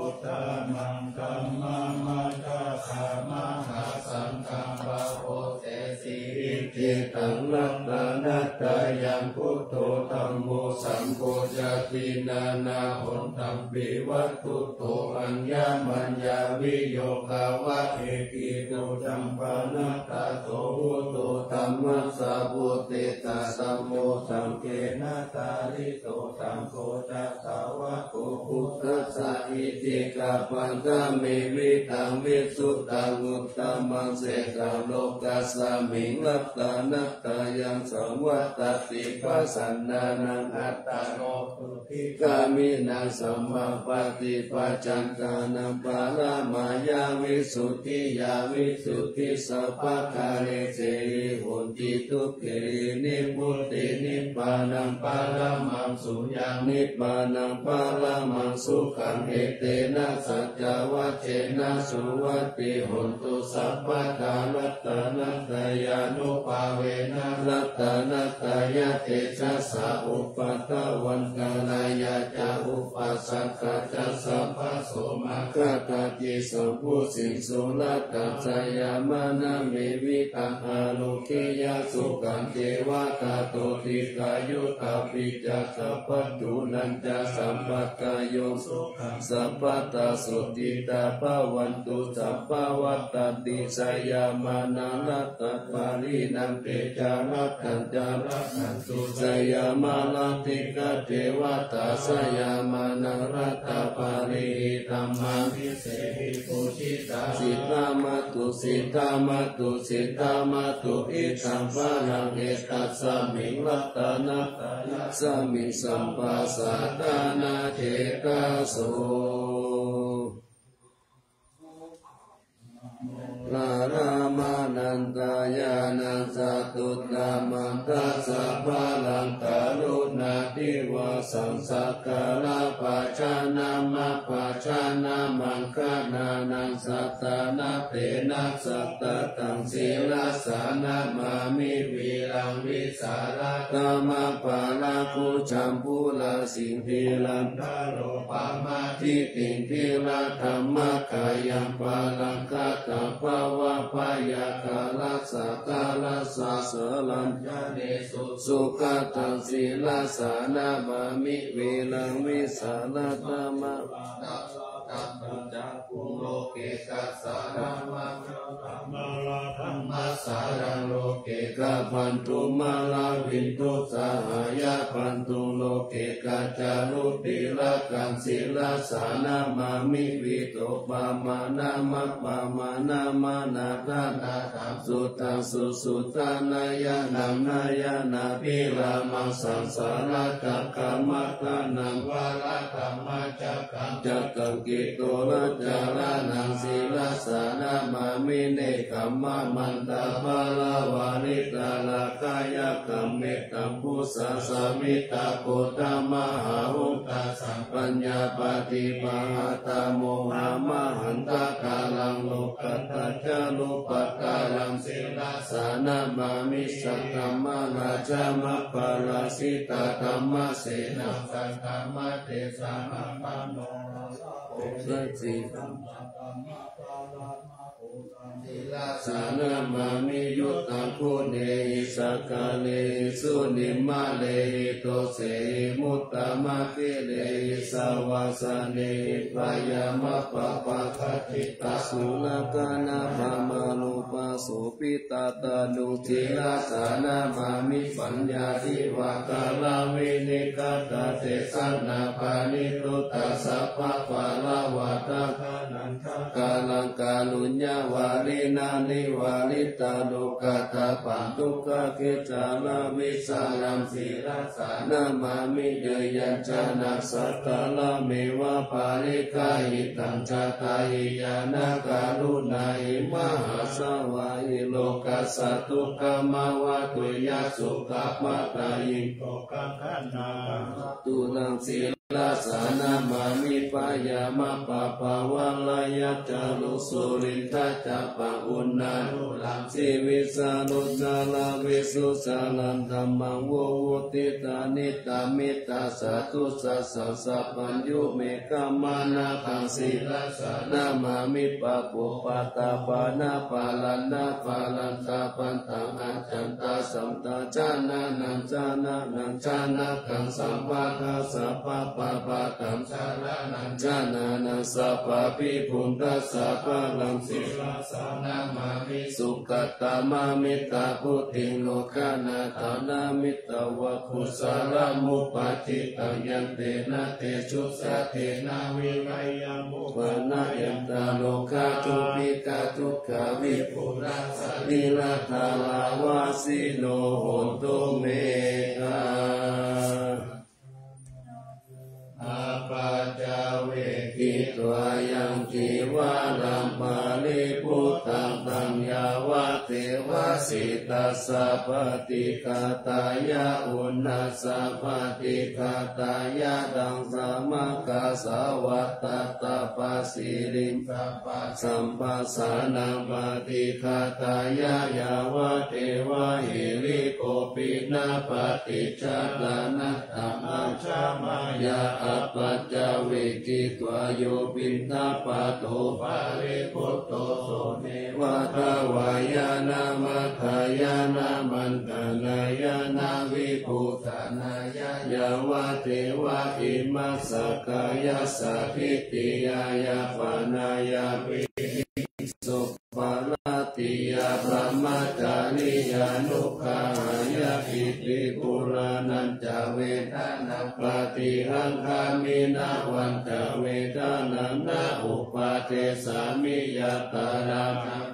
uttamaṃ dhammamajjhakamahāsaṅghaṃ, pahosesi icchitaṃ ratanattayaṃ. Buddho dhammo saṅgho ca Dinānaṃ hothampi vatthuto aññamaññaviyogā vā, ekīto campānatthato buddho dhammassa vuṭṭhitā, dhammo saṅghena dārito, saṅgho ca sāvako buddhassa, iti kabbantamenmittaṃ visuddhaṃ uttamaṃ sesā lokasmiṃ ratanattayaṃ saṃvattati. Pasannānaṃ attano sukhī, gāmīnaṃ sammāpaṭipajjantānaṃ paramāya visuddhiyā visuddhi sabbakāresehi honti dukkheri nibbutiṃ. Nibbānaṃ paramaṃ suyaṃ nibbānaṃ paramaṃ sukhaṃ, etena saccavajjena suvatthi hontu sabbadā. Ratanattayānubhāvena ratanattayatejasā upaddavaṃ kālāni ca upasaṅkhañca sabbaso maggādhāti sambhujiṃsu. Rattajayamānā me vitaṃ ārogyāya sukhaṃ ceva tato dīghāyutā pi ca kappatūnañca sampadayo sukhaṃ sabbadā sotthitā bhavantu sabbavattani. Jayamānā rattapariṇaṃ tejaṃ rakkhantu jayamānā dīghādevatā jayamānā rattapariṇaṃ abhisehi pūjitā siddhamātu siddhamātu siddhamātu iddhaṃ balaṃ etasmiṃ ratanattayasmiṃ sabbasattānaṃ cetaso. Paramānandañāṇaṃ catuttamaṃ dasabalaṃ karuṇādivasaṃ sakkārabhajanaṃ abbhajanaṃ aṅganānaṃ saddānaṃ tena saddataṃ sirasā namāmi viraṃ vītarāgaṃ apālaṃ bojjhaṅgū rasiṃ thīraṃ narūpamādittiṃ dhīradhammagayyaṃ paranāgatā bhavabhayākālaṃ sakārassasaraṃ janesu sugataṃ sirasā namāmi viraṃ vītarāgaṃ apālaṃ bojjhaṅguṃ loke kassānaṃ aggataṃ mārāthaṃ māsaraṃ loke gabbhantu mārāviduṃ sahāyaṃ bandhuṃ loke kaccārucirāgaṃ sirasā namāmi vītopamāṇaṃ appamāṇaṃ anādhānatthaṃ suddhaṃ susuddhanayaṃ nayanabhirāmaṃ saṃsārakkhamataraṇaṃ varatthamacca kaṃ cakkaṃ kittolaccharaṇaṃ sirasā namāmi nekkhammamantaparāvarītalakkhaṇyakkhaṃ mettambusasāmittaghoramahāhuntasaṅpaññāpadīpahatthaṃ mohamahantakāraṃ lokuttañca rūpakāraṃ sirasā namāmi saddhammarājamapparakkhitadhammasenaṃ saddhammatejamantaṃ sirasā namāmi yuddhaṃ guṇehi sakkārehi sunimmalehi dosehi muttamadhirehi savāsanehi byāmappabhāgajitā guṇāgaraṃ brahmalokā sobhitattanu sirasā namāmi paññā divakāravinikattadesanapaṇiduttasabbapalavadakānaṃ ṭhākāraṃ kāruññavārinā nivāritarokkatapaṇḍukakecaravicharaṃ sirasā namāmi jayāñjanaṃ sakkarameva paliggahitāṃ catāyānakaruṇāhi mahāsāvahi lokassa dukkhamāva tuyha sukhamatā yim turaṃ sī sīlassa namāmi. Pāyāma pāpā vaṇṇayā ca rū surindhā ca pā uṇṇāluḷhā sīvīsaruccharaṃ visuddhajalaṃ dhammaṃ vivuccitānīdha mittasādhu sassā sapañño me khammāna taṃ sīlassa namāmi. Pā pū pa tā pā na pā ra na pā ran tā pan taṃ a chan tā sam tā jā na naṃ jā na naṃ jā na kaṃ sā pā dā sā pā pā pā taṃ jā ra naṃ jā na naṃ sā pā bhī bhuṃ dā sā pā raṃ sīlassa namāmi. Sukhatamā me tā buddhiṃ lokanāthā na me tā va kusalaṃ upaṭṭhitaṃ yantena tejasā tena vīriyamuppanāya tā rogā dubhikkhā dukkhā vipurā sarīradhārā vā sīno hontu me. Apaccavekkhitvā yaṃ cīvaraṃ paribhuttaṃ taṃ yāvadeva sītassa paṭighātāya uṇhassa paṭighātāya taṃ samaggāsvā tattha pasiriṃ sampajānaṃ paṭighātāya yāvadeva hirikopinapaṭicchādanatthaṃ ajjhamayā. Apaccavekkhitvā yo piṇḍapāto paribhutto so neva davāya na madāya na maṇḍanāya na vibhūsanāya yāvadeva imassa kāyassa ṭhitiyā yāpanāya vihiṃsuparatiyā brahmacariyānuggahāya iti purāṇañca vedanaṃ paṭihaṅkhāmi navañca vedanaṃ na uppādessāmi yātrā na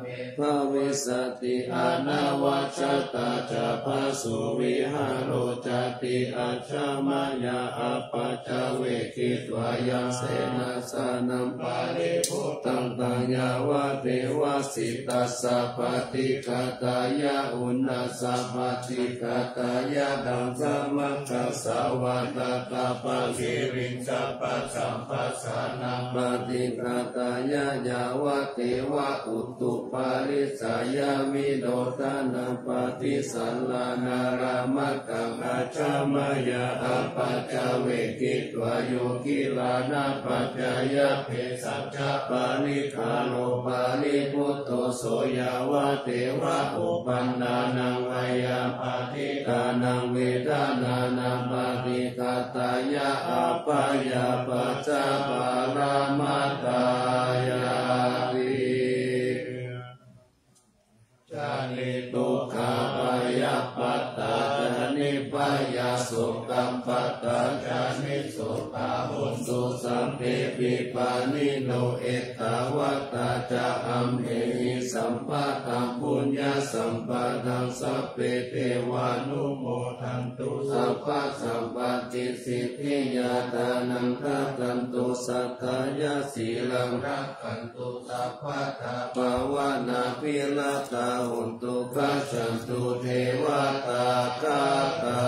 me bhavissati anavajjatā ca phāsuvihāro cāti. Ajjhamayā apaccavekkhitvā yaṃ senāsanaṃ paribhuttaṃ taṃ yāvadeva sītassa paṭighātāya uṇhassa paṭighātāya taṃ samaggāsvā tattha pasiriṃ sampajānaṃ paṭighātāya yāvadeva utuparissayavinodanaṃ paṭisallānārāmatthaṃ. Ajjhamayā apaccavekkhitvā yo gilānapaccayabhesajja parikkhāro paribhutto so yāvadeva uppannānaṃ veyyābādhikānaṃ vedanānaṃ paṭighātāya abyāpajjhaparamatāyāti. Janedukkhappayapattā janebhayā sokappattā janesotthā hontu sabbepi pāṇino. Ettāvatā ca amhehi sambhataṃ puññasampadaṃ sabbe devānumodantu sabbasampattisiddhiyā. Dānaṃ dadantu saddhāya sīlaṃ rakkhantu sabbadā bhāvanābhiratā hontu gacchantu devatāgatā.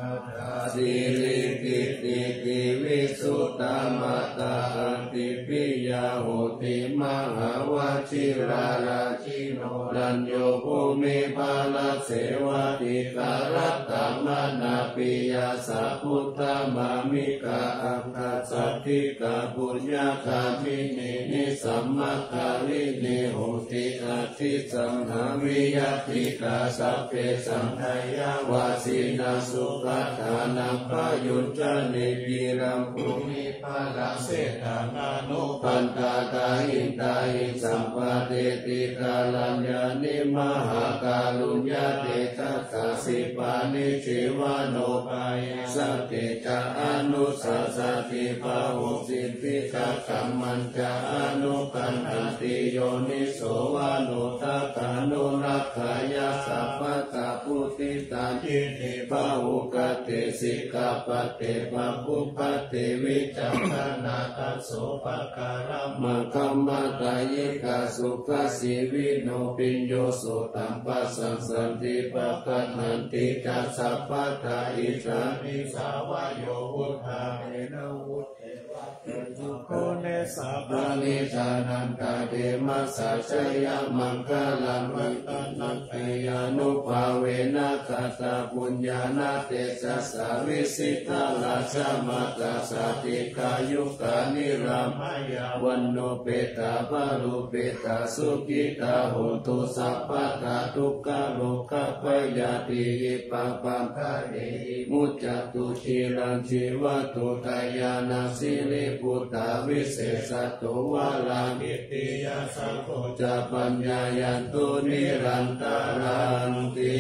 Atthādi riddhidīpipītividhusamattā ati piyā hoti mahāvajirārājino rañño bhūmiphalasenāthī dharattamanāpiyā sabuddhā māmikā aṅgāsaddhikā puññagāminī nissamāgāminī honti aṭṭhī saṅghamī ñātikā sabbesaṃ dayāvajjino sugatānaṃ payuñjanī ciraṃ bhūmiphalasenā anupaṇṇātā hitāhi sampāteti karaññāni mahākāruññatejasā sippāni jīvanupāyāsati ca anussasati pahūti piṭakaṃ mañca anugaṇhati yoniso manodakkhanurakkhāya sabbadā Uddiṭṭhā yēne pāhukate sikkhāpade pāhupade vicakkhaṇā tassopākaraṃ-akhamatā-yikā sukhajīvino piñño sutaṃ pasassanti pagaṇhanti ca sabbadā. Idāni sā vayo buddhā verā gune sabbe jānantatthe massa jayamaṅgalaṃ. Ratanattayānubhāvena katapuññāna tejasā vijitā rājamātā jātikāyukā nirāmayā vaṇṇopetakā barūpetakā sukhitā hontu sabbadā. Dukkharogabhayā ti vippaddā dehi muccantu ciraṃ jīvantu. Dāyanā siriputtā visesato varā kittiyasaṅgho ca paññāyanto nirantaranti.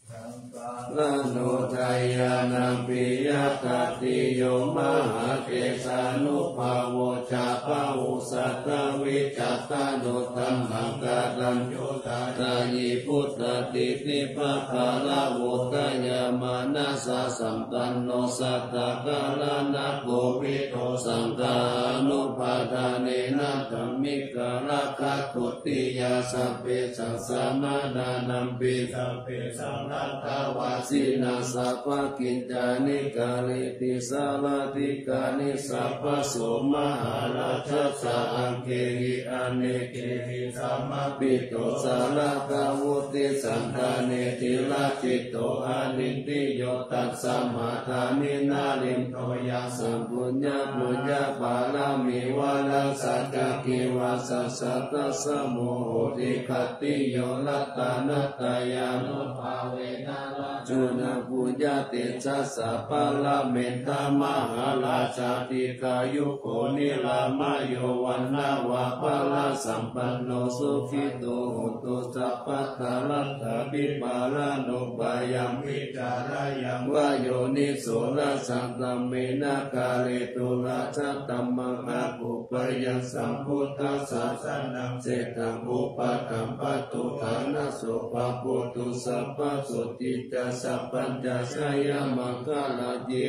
Saṅghassāvakāno dāyanā piyatatiyo mahātejānubhāvo ca bāhussatthā vicakkhaṇo dhammaṃ kattañño dāyī buddhadiṭṭhipagāravo dāyamānassasampanno satthakaraṇakovido saṅghānubhādānena dhammikarakkhatutiyā sabbesaṃ samaṇānaṃ pi sabbesaṃ atthavassīnaṃ sabbakiñcāni kareti sārathikāni sabbaso mahārājassa aṅgehi anekehi samāhito sārāgavutti sandāne tiracitto anindiyo tasmā dāni nālinto yassaṃ puññapuññapāramī varaṃ satta kivāsa satta samo hoti khattiyo ratanattayānubhāvena rājuna puññatejasā paramita mahārājā dīghāyuko nirāmayo vaṇṇavanto balāsampanno sukhito hotu sabbadā. Rattābhipālaṃ upāyaṃ vicariyāma yoniso rājadhammena kāretu rājadhammaṃ akuppayaṃ sambuddhasāsanaṃ setaṃ upaṭṭhampatu ṭhānaso pabujje sabbasotthi ca sabbaññā jayamaṅgalāni.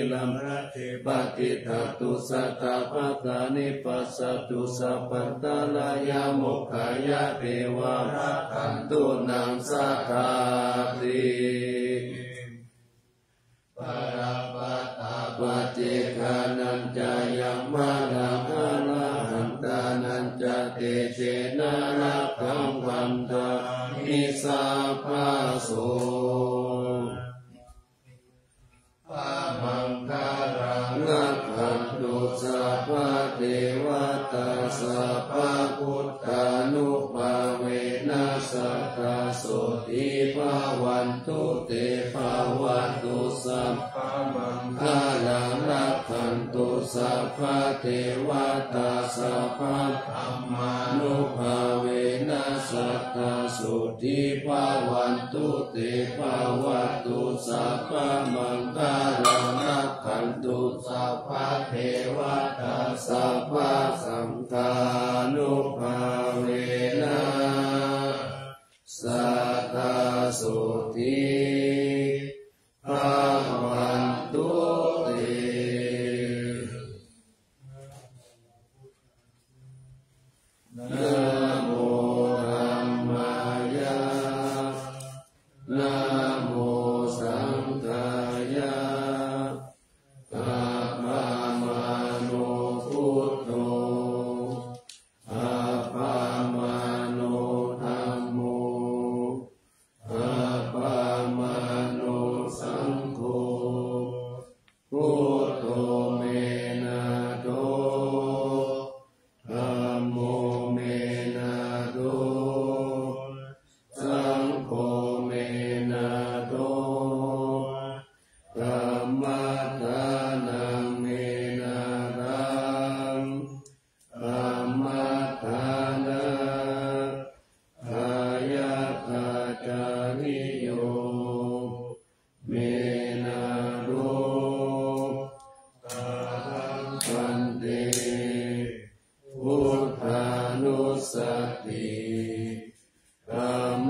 Rāje paṭiggaṇhatu sattāppattāni passa tu sabbantarāyā mokkhaṃ yāti varaṃ rakkhantu naṃ sadāti. Balappattā paccekānañca yaṃ balaṃ arahantānañca tejena rakkhaṃ bandhāmi sabbaso. Sabbamaṅgalaṃ rakkhantu sabbadevatā sabbabuddhānubhāvena sadā sotthī bhavantu te. Bhavatu sabbamaṅgalaṃ rakkhantu sabbadevatā sabbadhammānubhāvena sadā sotthī bhavantu te. Bhavatu sabbamaṅgalaṃ rakkhantu sabbadevatā sabbasaṅghānubhāvena sadā sotthī bhavantu te. Namo dhammāya, namo saṅghāya, appamāṇo buddho, appamāṇo dhammo, appamāṇo saṅgho. Buddho me nātho, dhammo me nātho, saṅgho me nātho, dhammaddhanaṃ me nāthaṃ, dhammaddhana dāyakācariyo me nātho. Kataṃ bhante buddhānussati, dhamm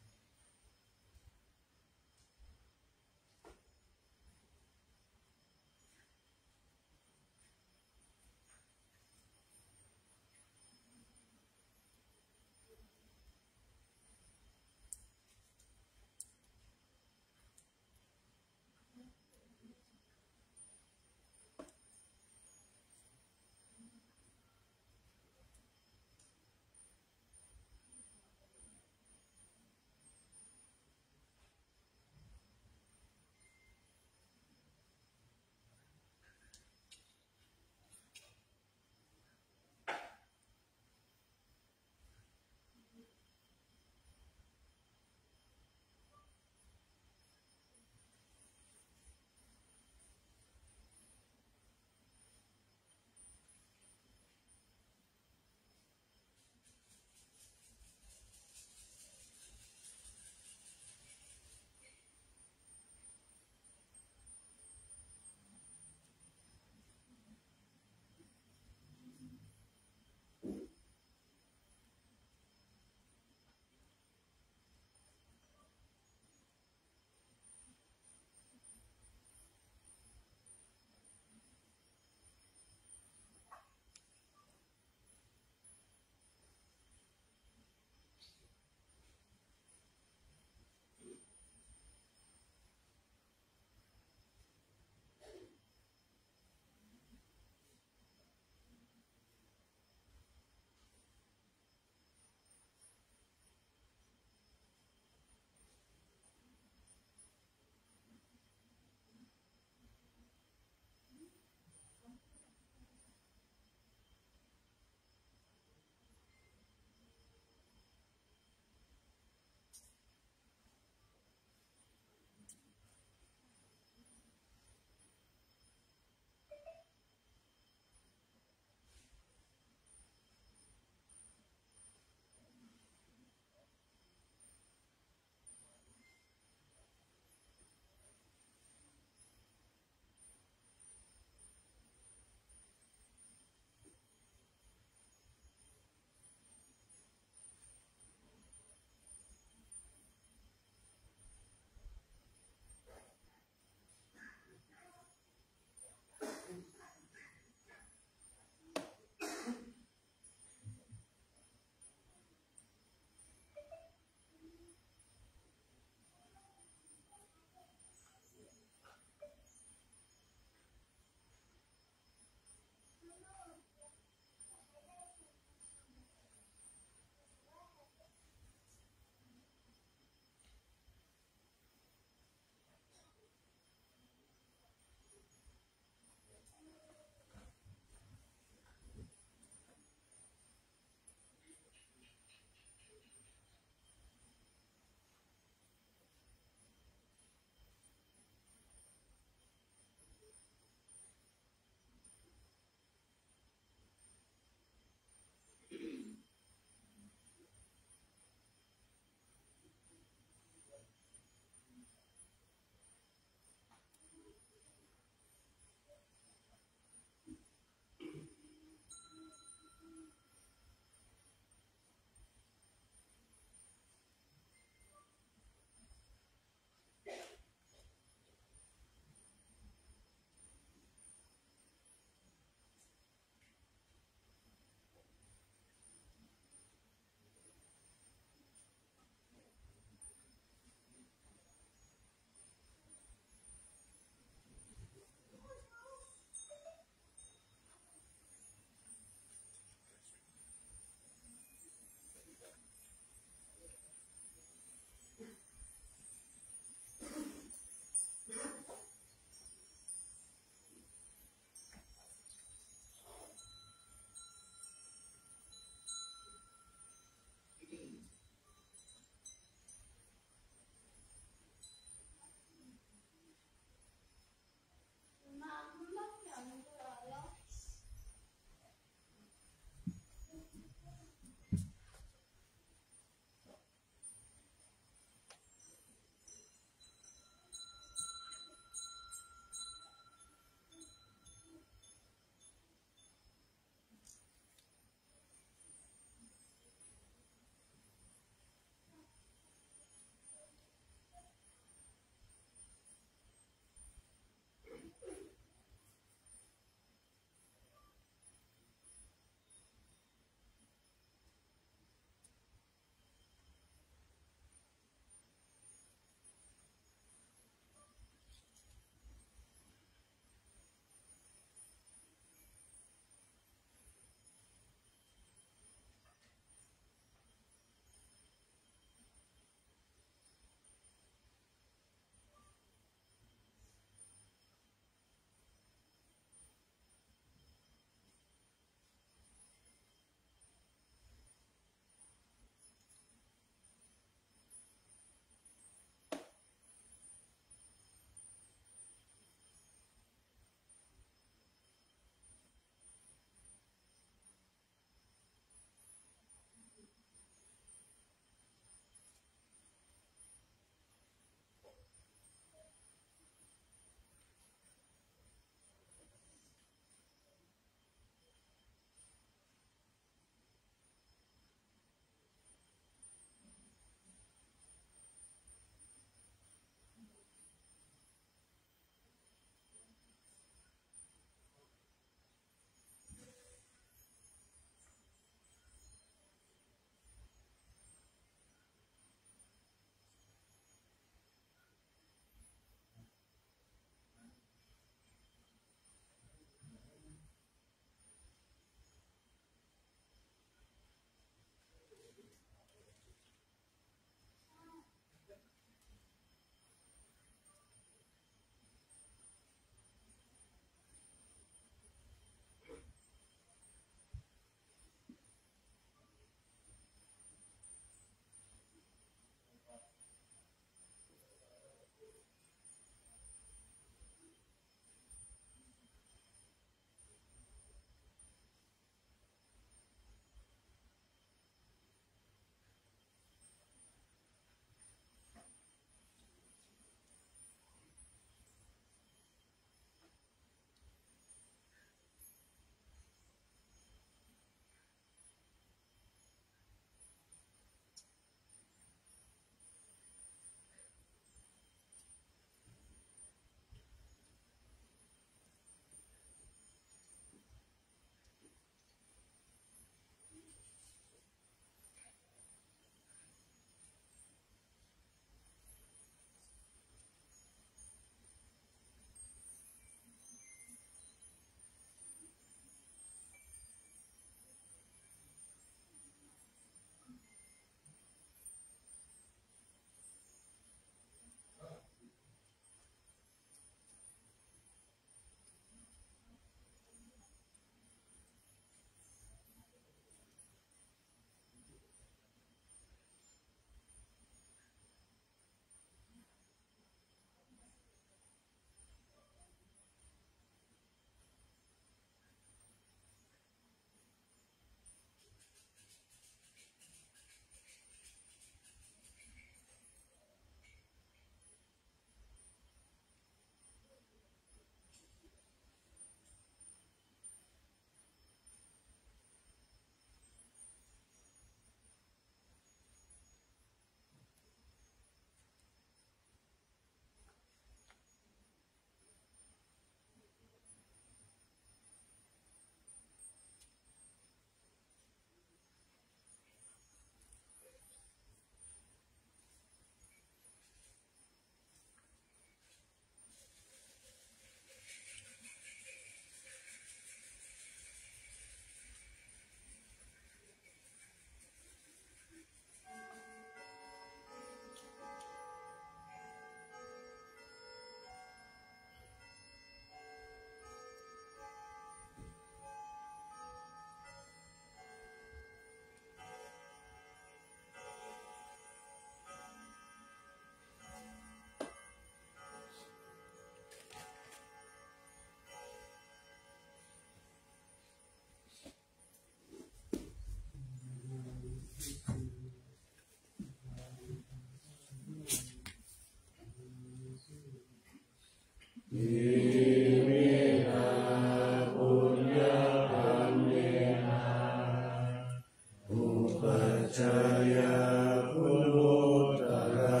jaya guṇuttarā,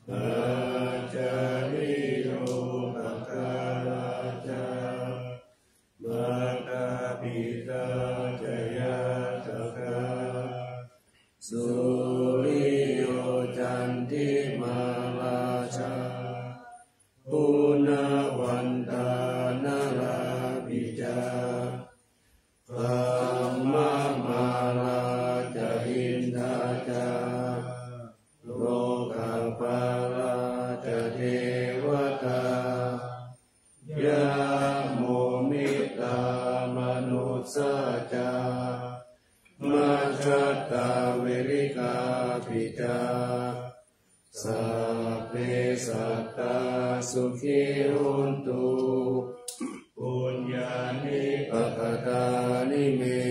ācariyūpakārā ca, mātā pitā ca ñātakā, suriyo candimā rājā, guṇavantā narāpi ca, brahmamārā ca indā ca, lokapālā ca devatā, yamo mittā manussā ca, majjhattā verikāpi ca, sabbe sattā sukhī hontu, puññāni pakatāni me,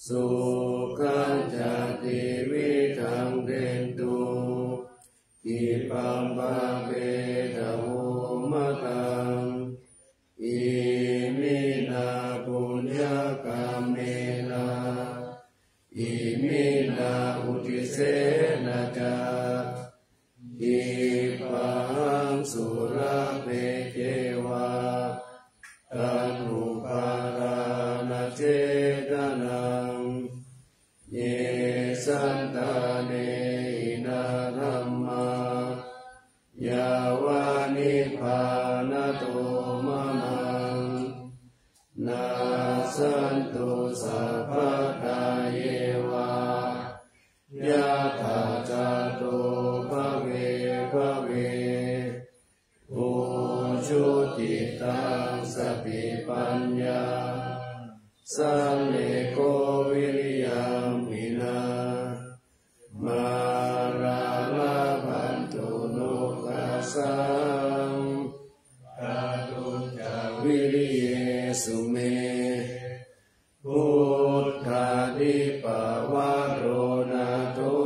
sukhañca tividhaṃ dentu, khippaṃ pāpetha vomataṃ. Iminā puññakammena, iminā uddisena ca, khippāhaṃ sulabhe ceva, taṇhupādānachedanaṃ. Ye santāne hinā dhammā, yāva nibbānato mamaṃ, nassantu sabbadā yeva, yattha jāto bhave bhave. Ujucittaṃ satipaññā, sallekho viriyamhinā, mārā labhantu nokāsaṃ, kātuñca viriyesu me. Buddhādhipavaro nātho,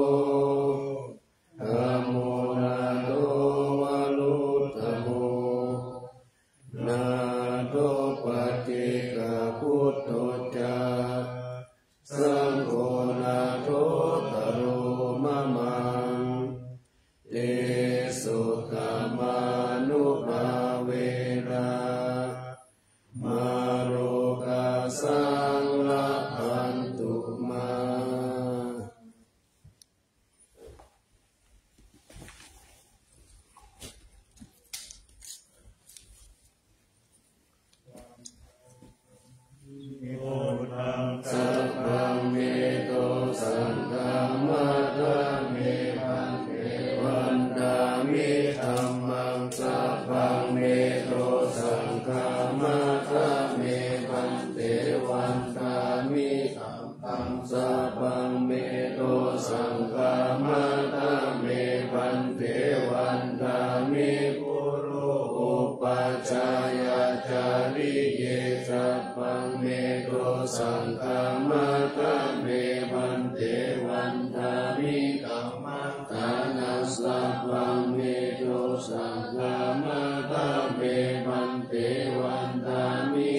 dhammo nātho varuttamo, nātho paccekabuddho ca, saṅgho nāthottaro mamaṃ. Tesottamānubhāvena, mārokāsaṃ labhantu mā. Buddhaṃ sabbaṃ me dosaṃ khamatha me bhante, vandāmi dhammaṃ sabbaṃ me dosaṃ khamatha me bhante, vandāmi dhammaṃ sabbaṃ me dosaṃ khamatha me bhante, vandāmi guru upajjhāyācariye, sabbaṃ me dosaṃ khamatha me bhante, vandāmi kammaṭṭhānaṃ sabbaṃ me dosaṃ khamatha me bhante, vandāmi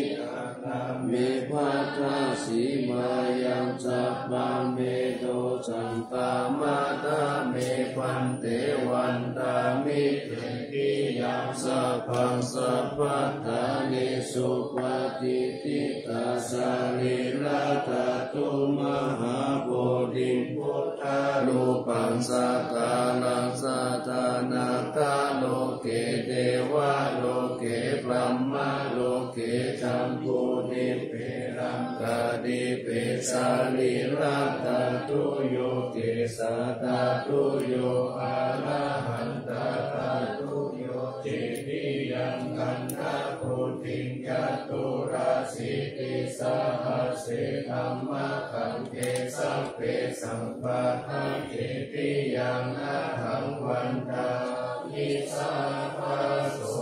me bhaddasīmāyaṃ sabbaṃ me dosaṃ khamatha me bhante, vandāmi tetiyaṃ sabbaṃ sabbaṭṭhānesu patiṭṭhitā sarīradhātu mahābodhiṃ buddharūpaṃ sakkāraṃ sadānaṃ, tha loke devaloke brahmaloke jambudīpe laṅkādīpe sarīradhātuyo kesādhātuyo arahantadhātuyo titiyaṃ gandhakuṭiṃ caturāsītisahasсе dhammakkhandhe sabbesaṃ paṭhañcetiyaṃ ahaṃ vandāmi sabbaso.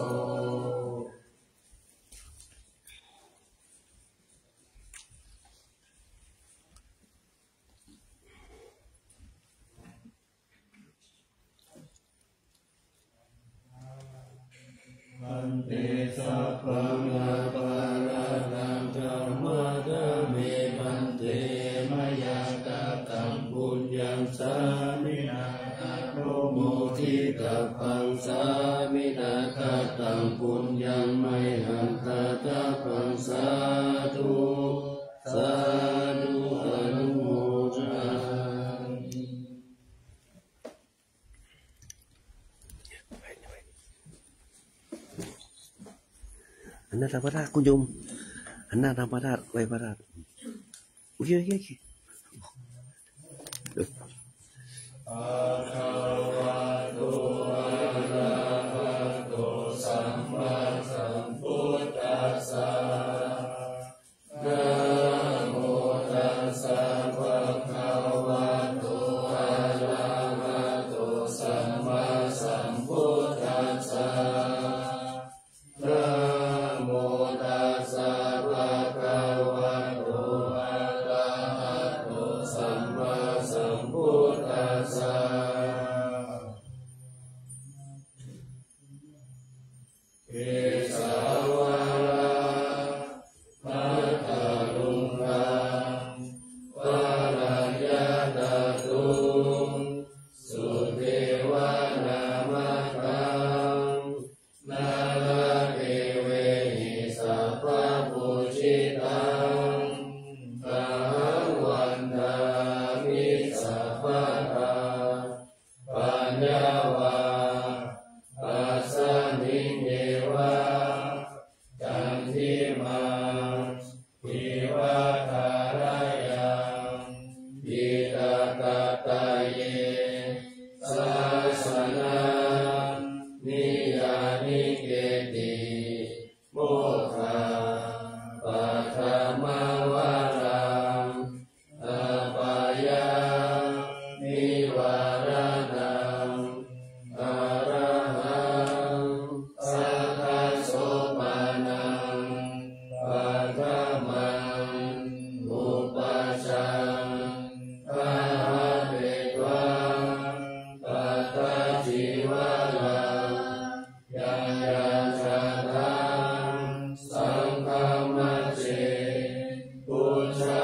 Bhante, sabbaṃ aparādhaṃ khamatha me bhante, mayā ka หน้าทางพระธาตุ คุณโยม หันหน้าทางพระธาตุ ไหว้พระธาตุ โอเค โอเค โอเค Bhagavato arahato sammāsambuddhassa. Namo tassa bhagavato arahato sammāsambuddhassa. Namo tassa bhagavato arahato sammāsambuddhassa. Kesavā vācanaṃ paraññātatuṃ suddhevānamataṃ nānadevehi sabbapūjitaṃ ahaṃ vandāmi sabbadā. Paññā vā asmiṃ yeva candimā iva tharayaṃ diṭṭhagadāye sāsanaṃ niyyāniketti mokkhapathimavaraṃ apāyanivāraṇaṃ arahaṃ sakkasopaṇaṃ paṭhamaṃ upajjhaṃ ṭhāpetvā tathā cīvaraṃ yaññā jhātaṃ saṅghamajjhe pūjā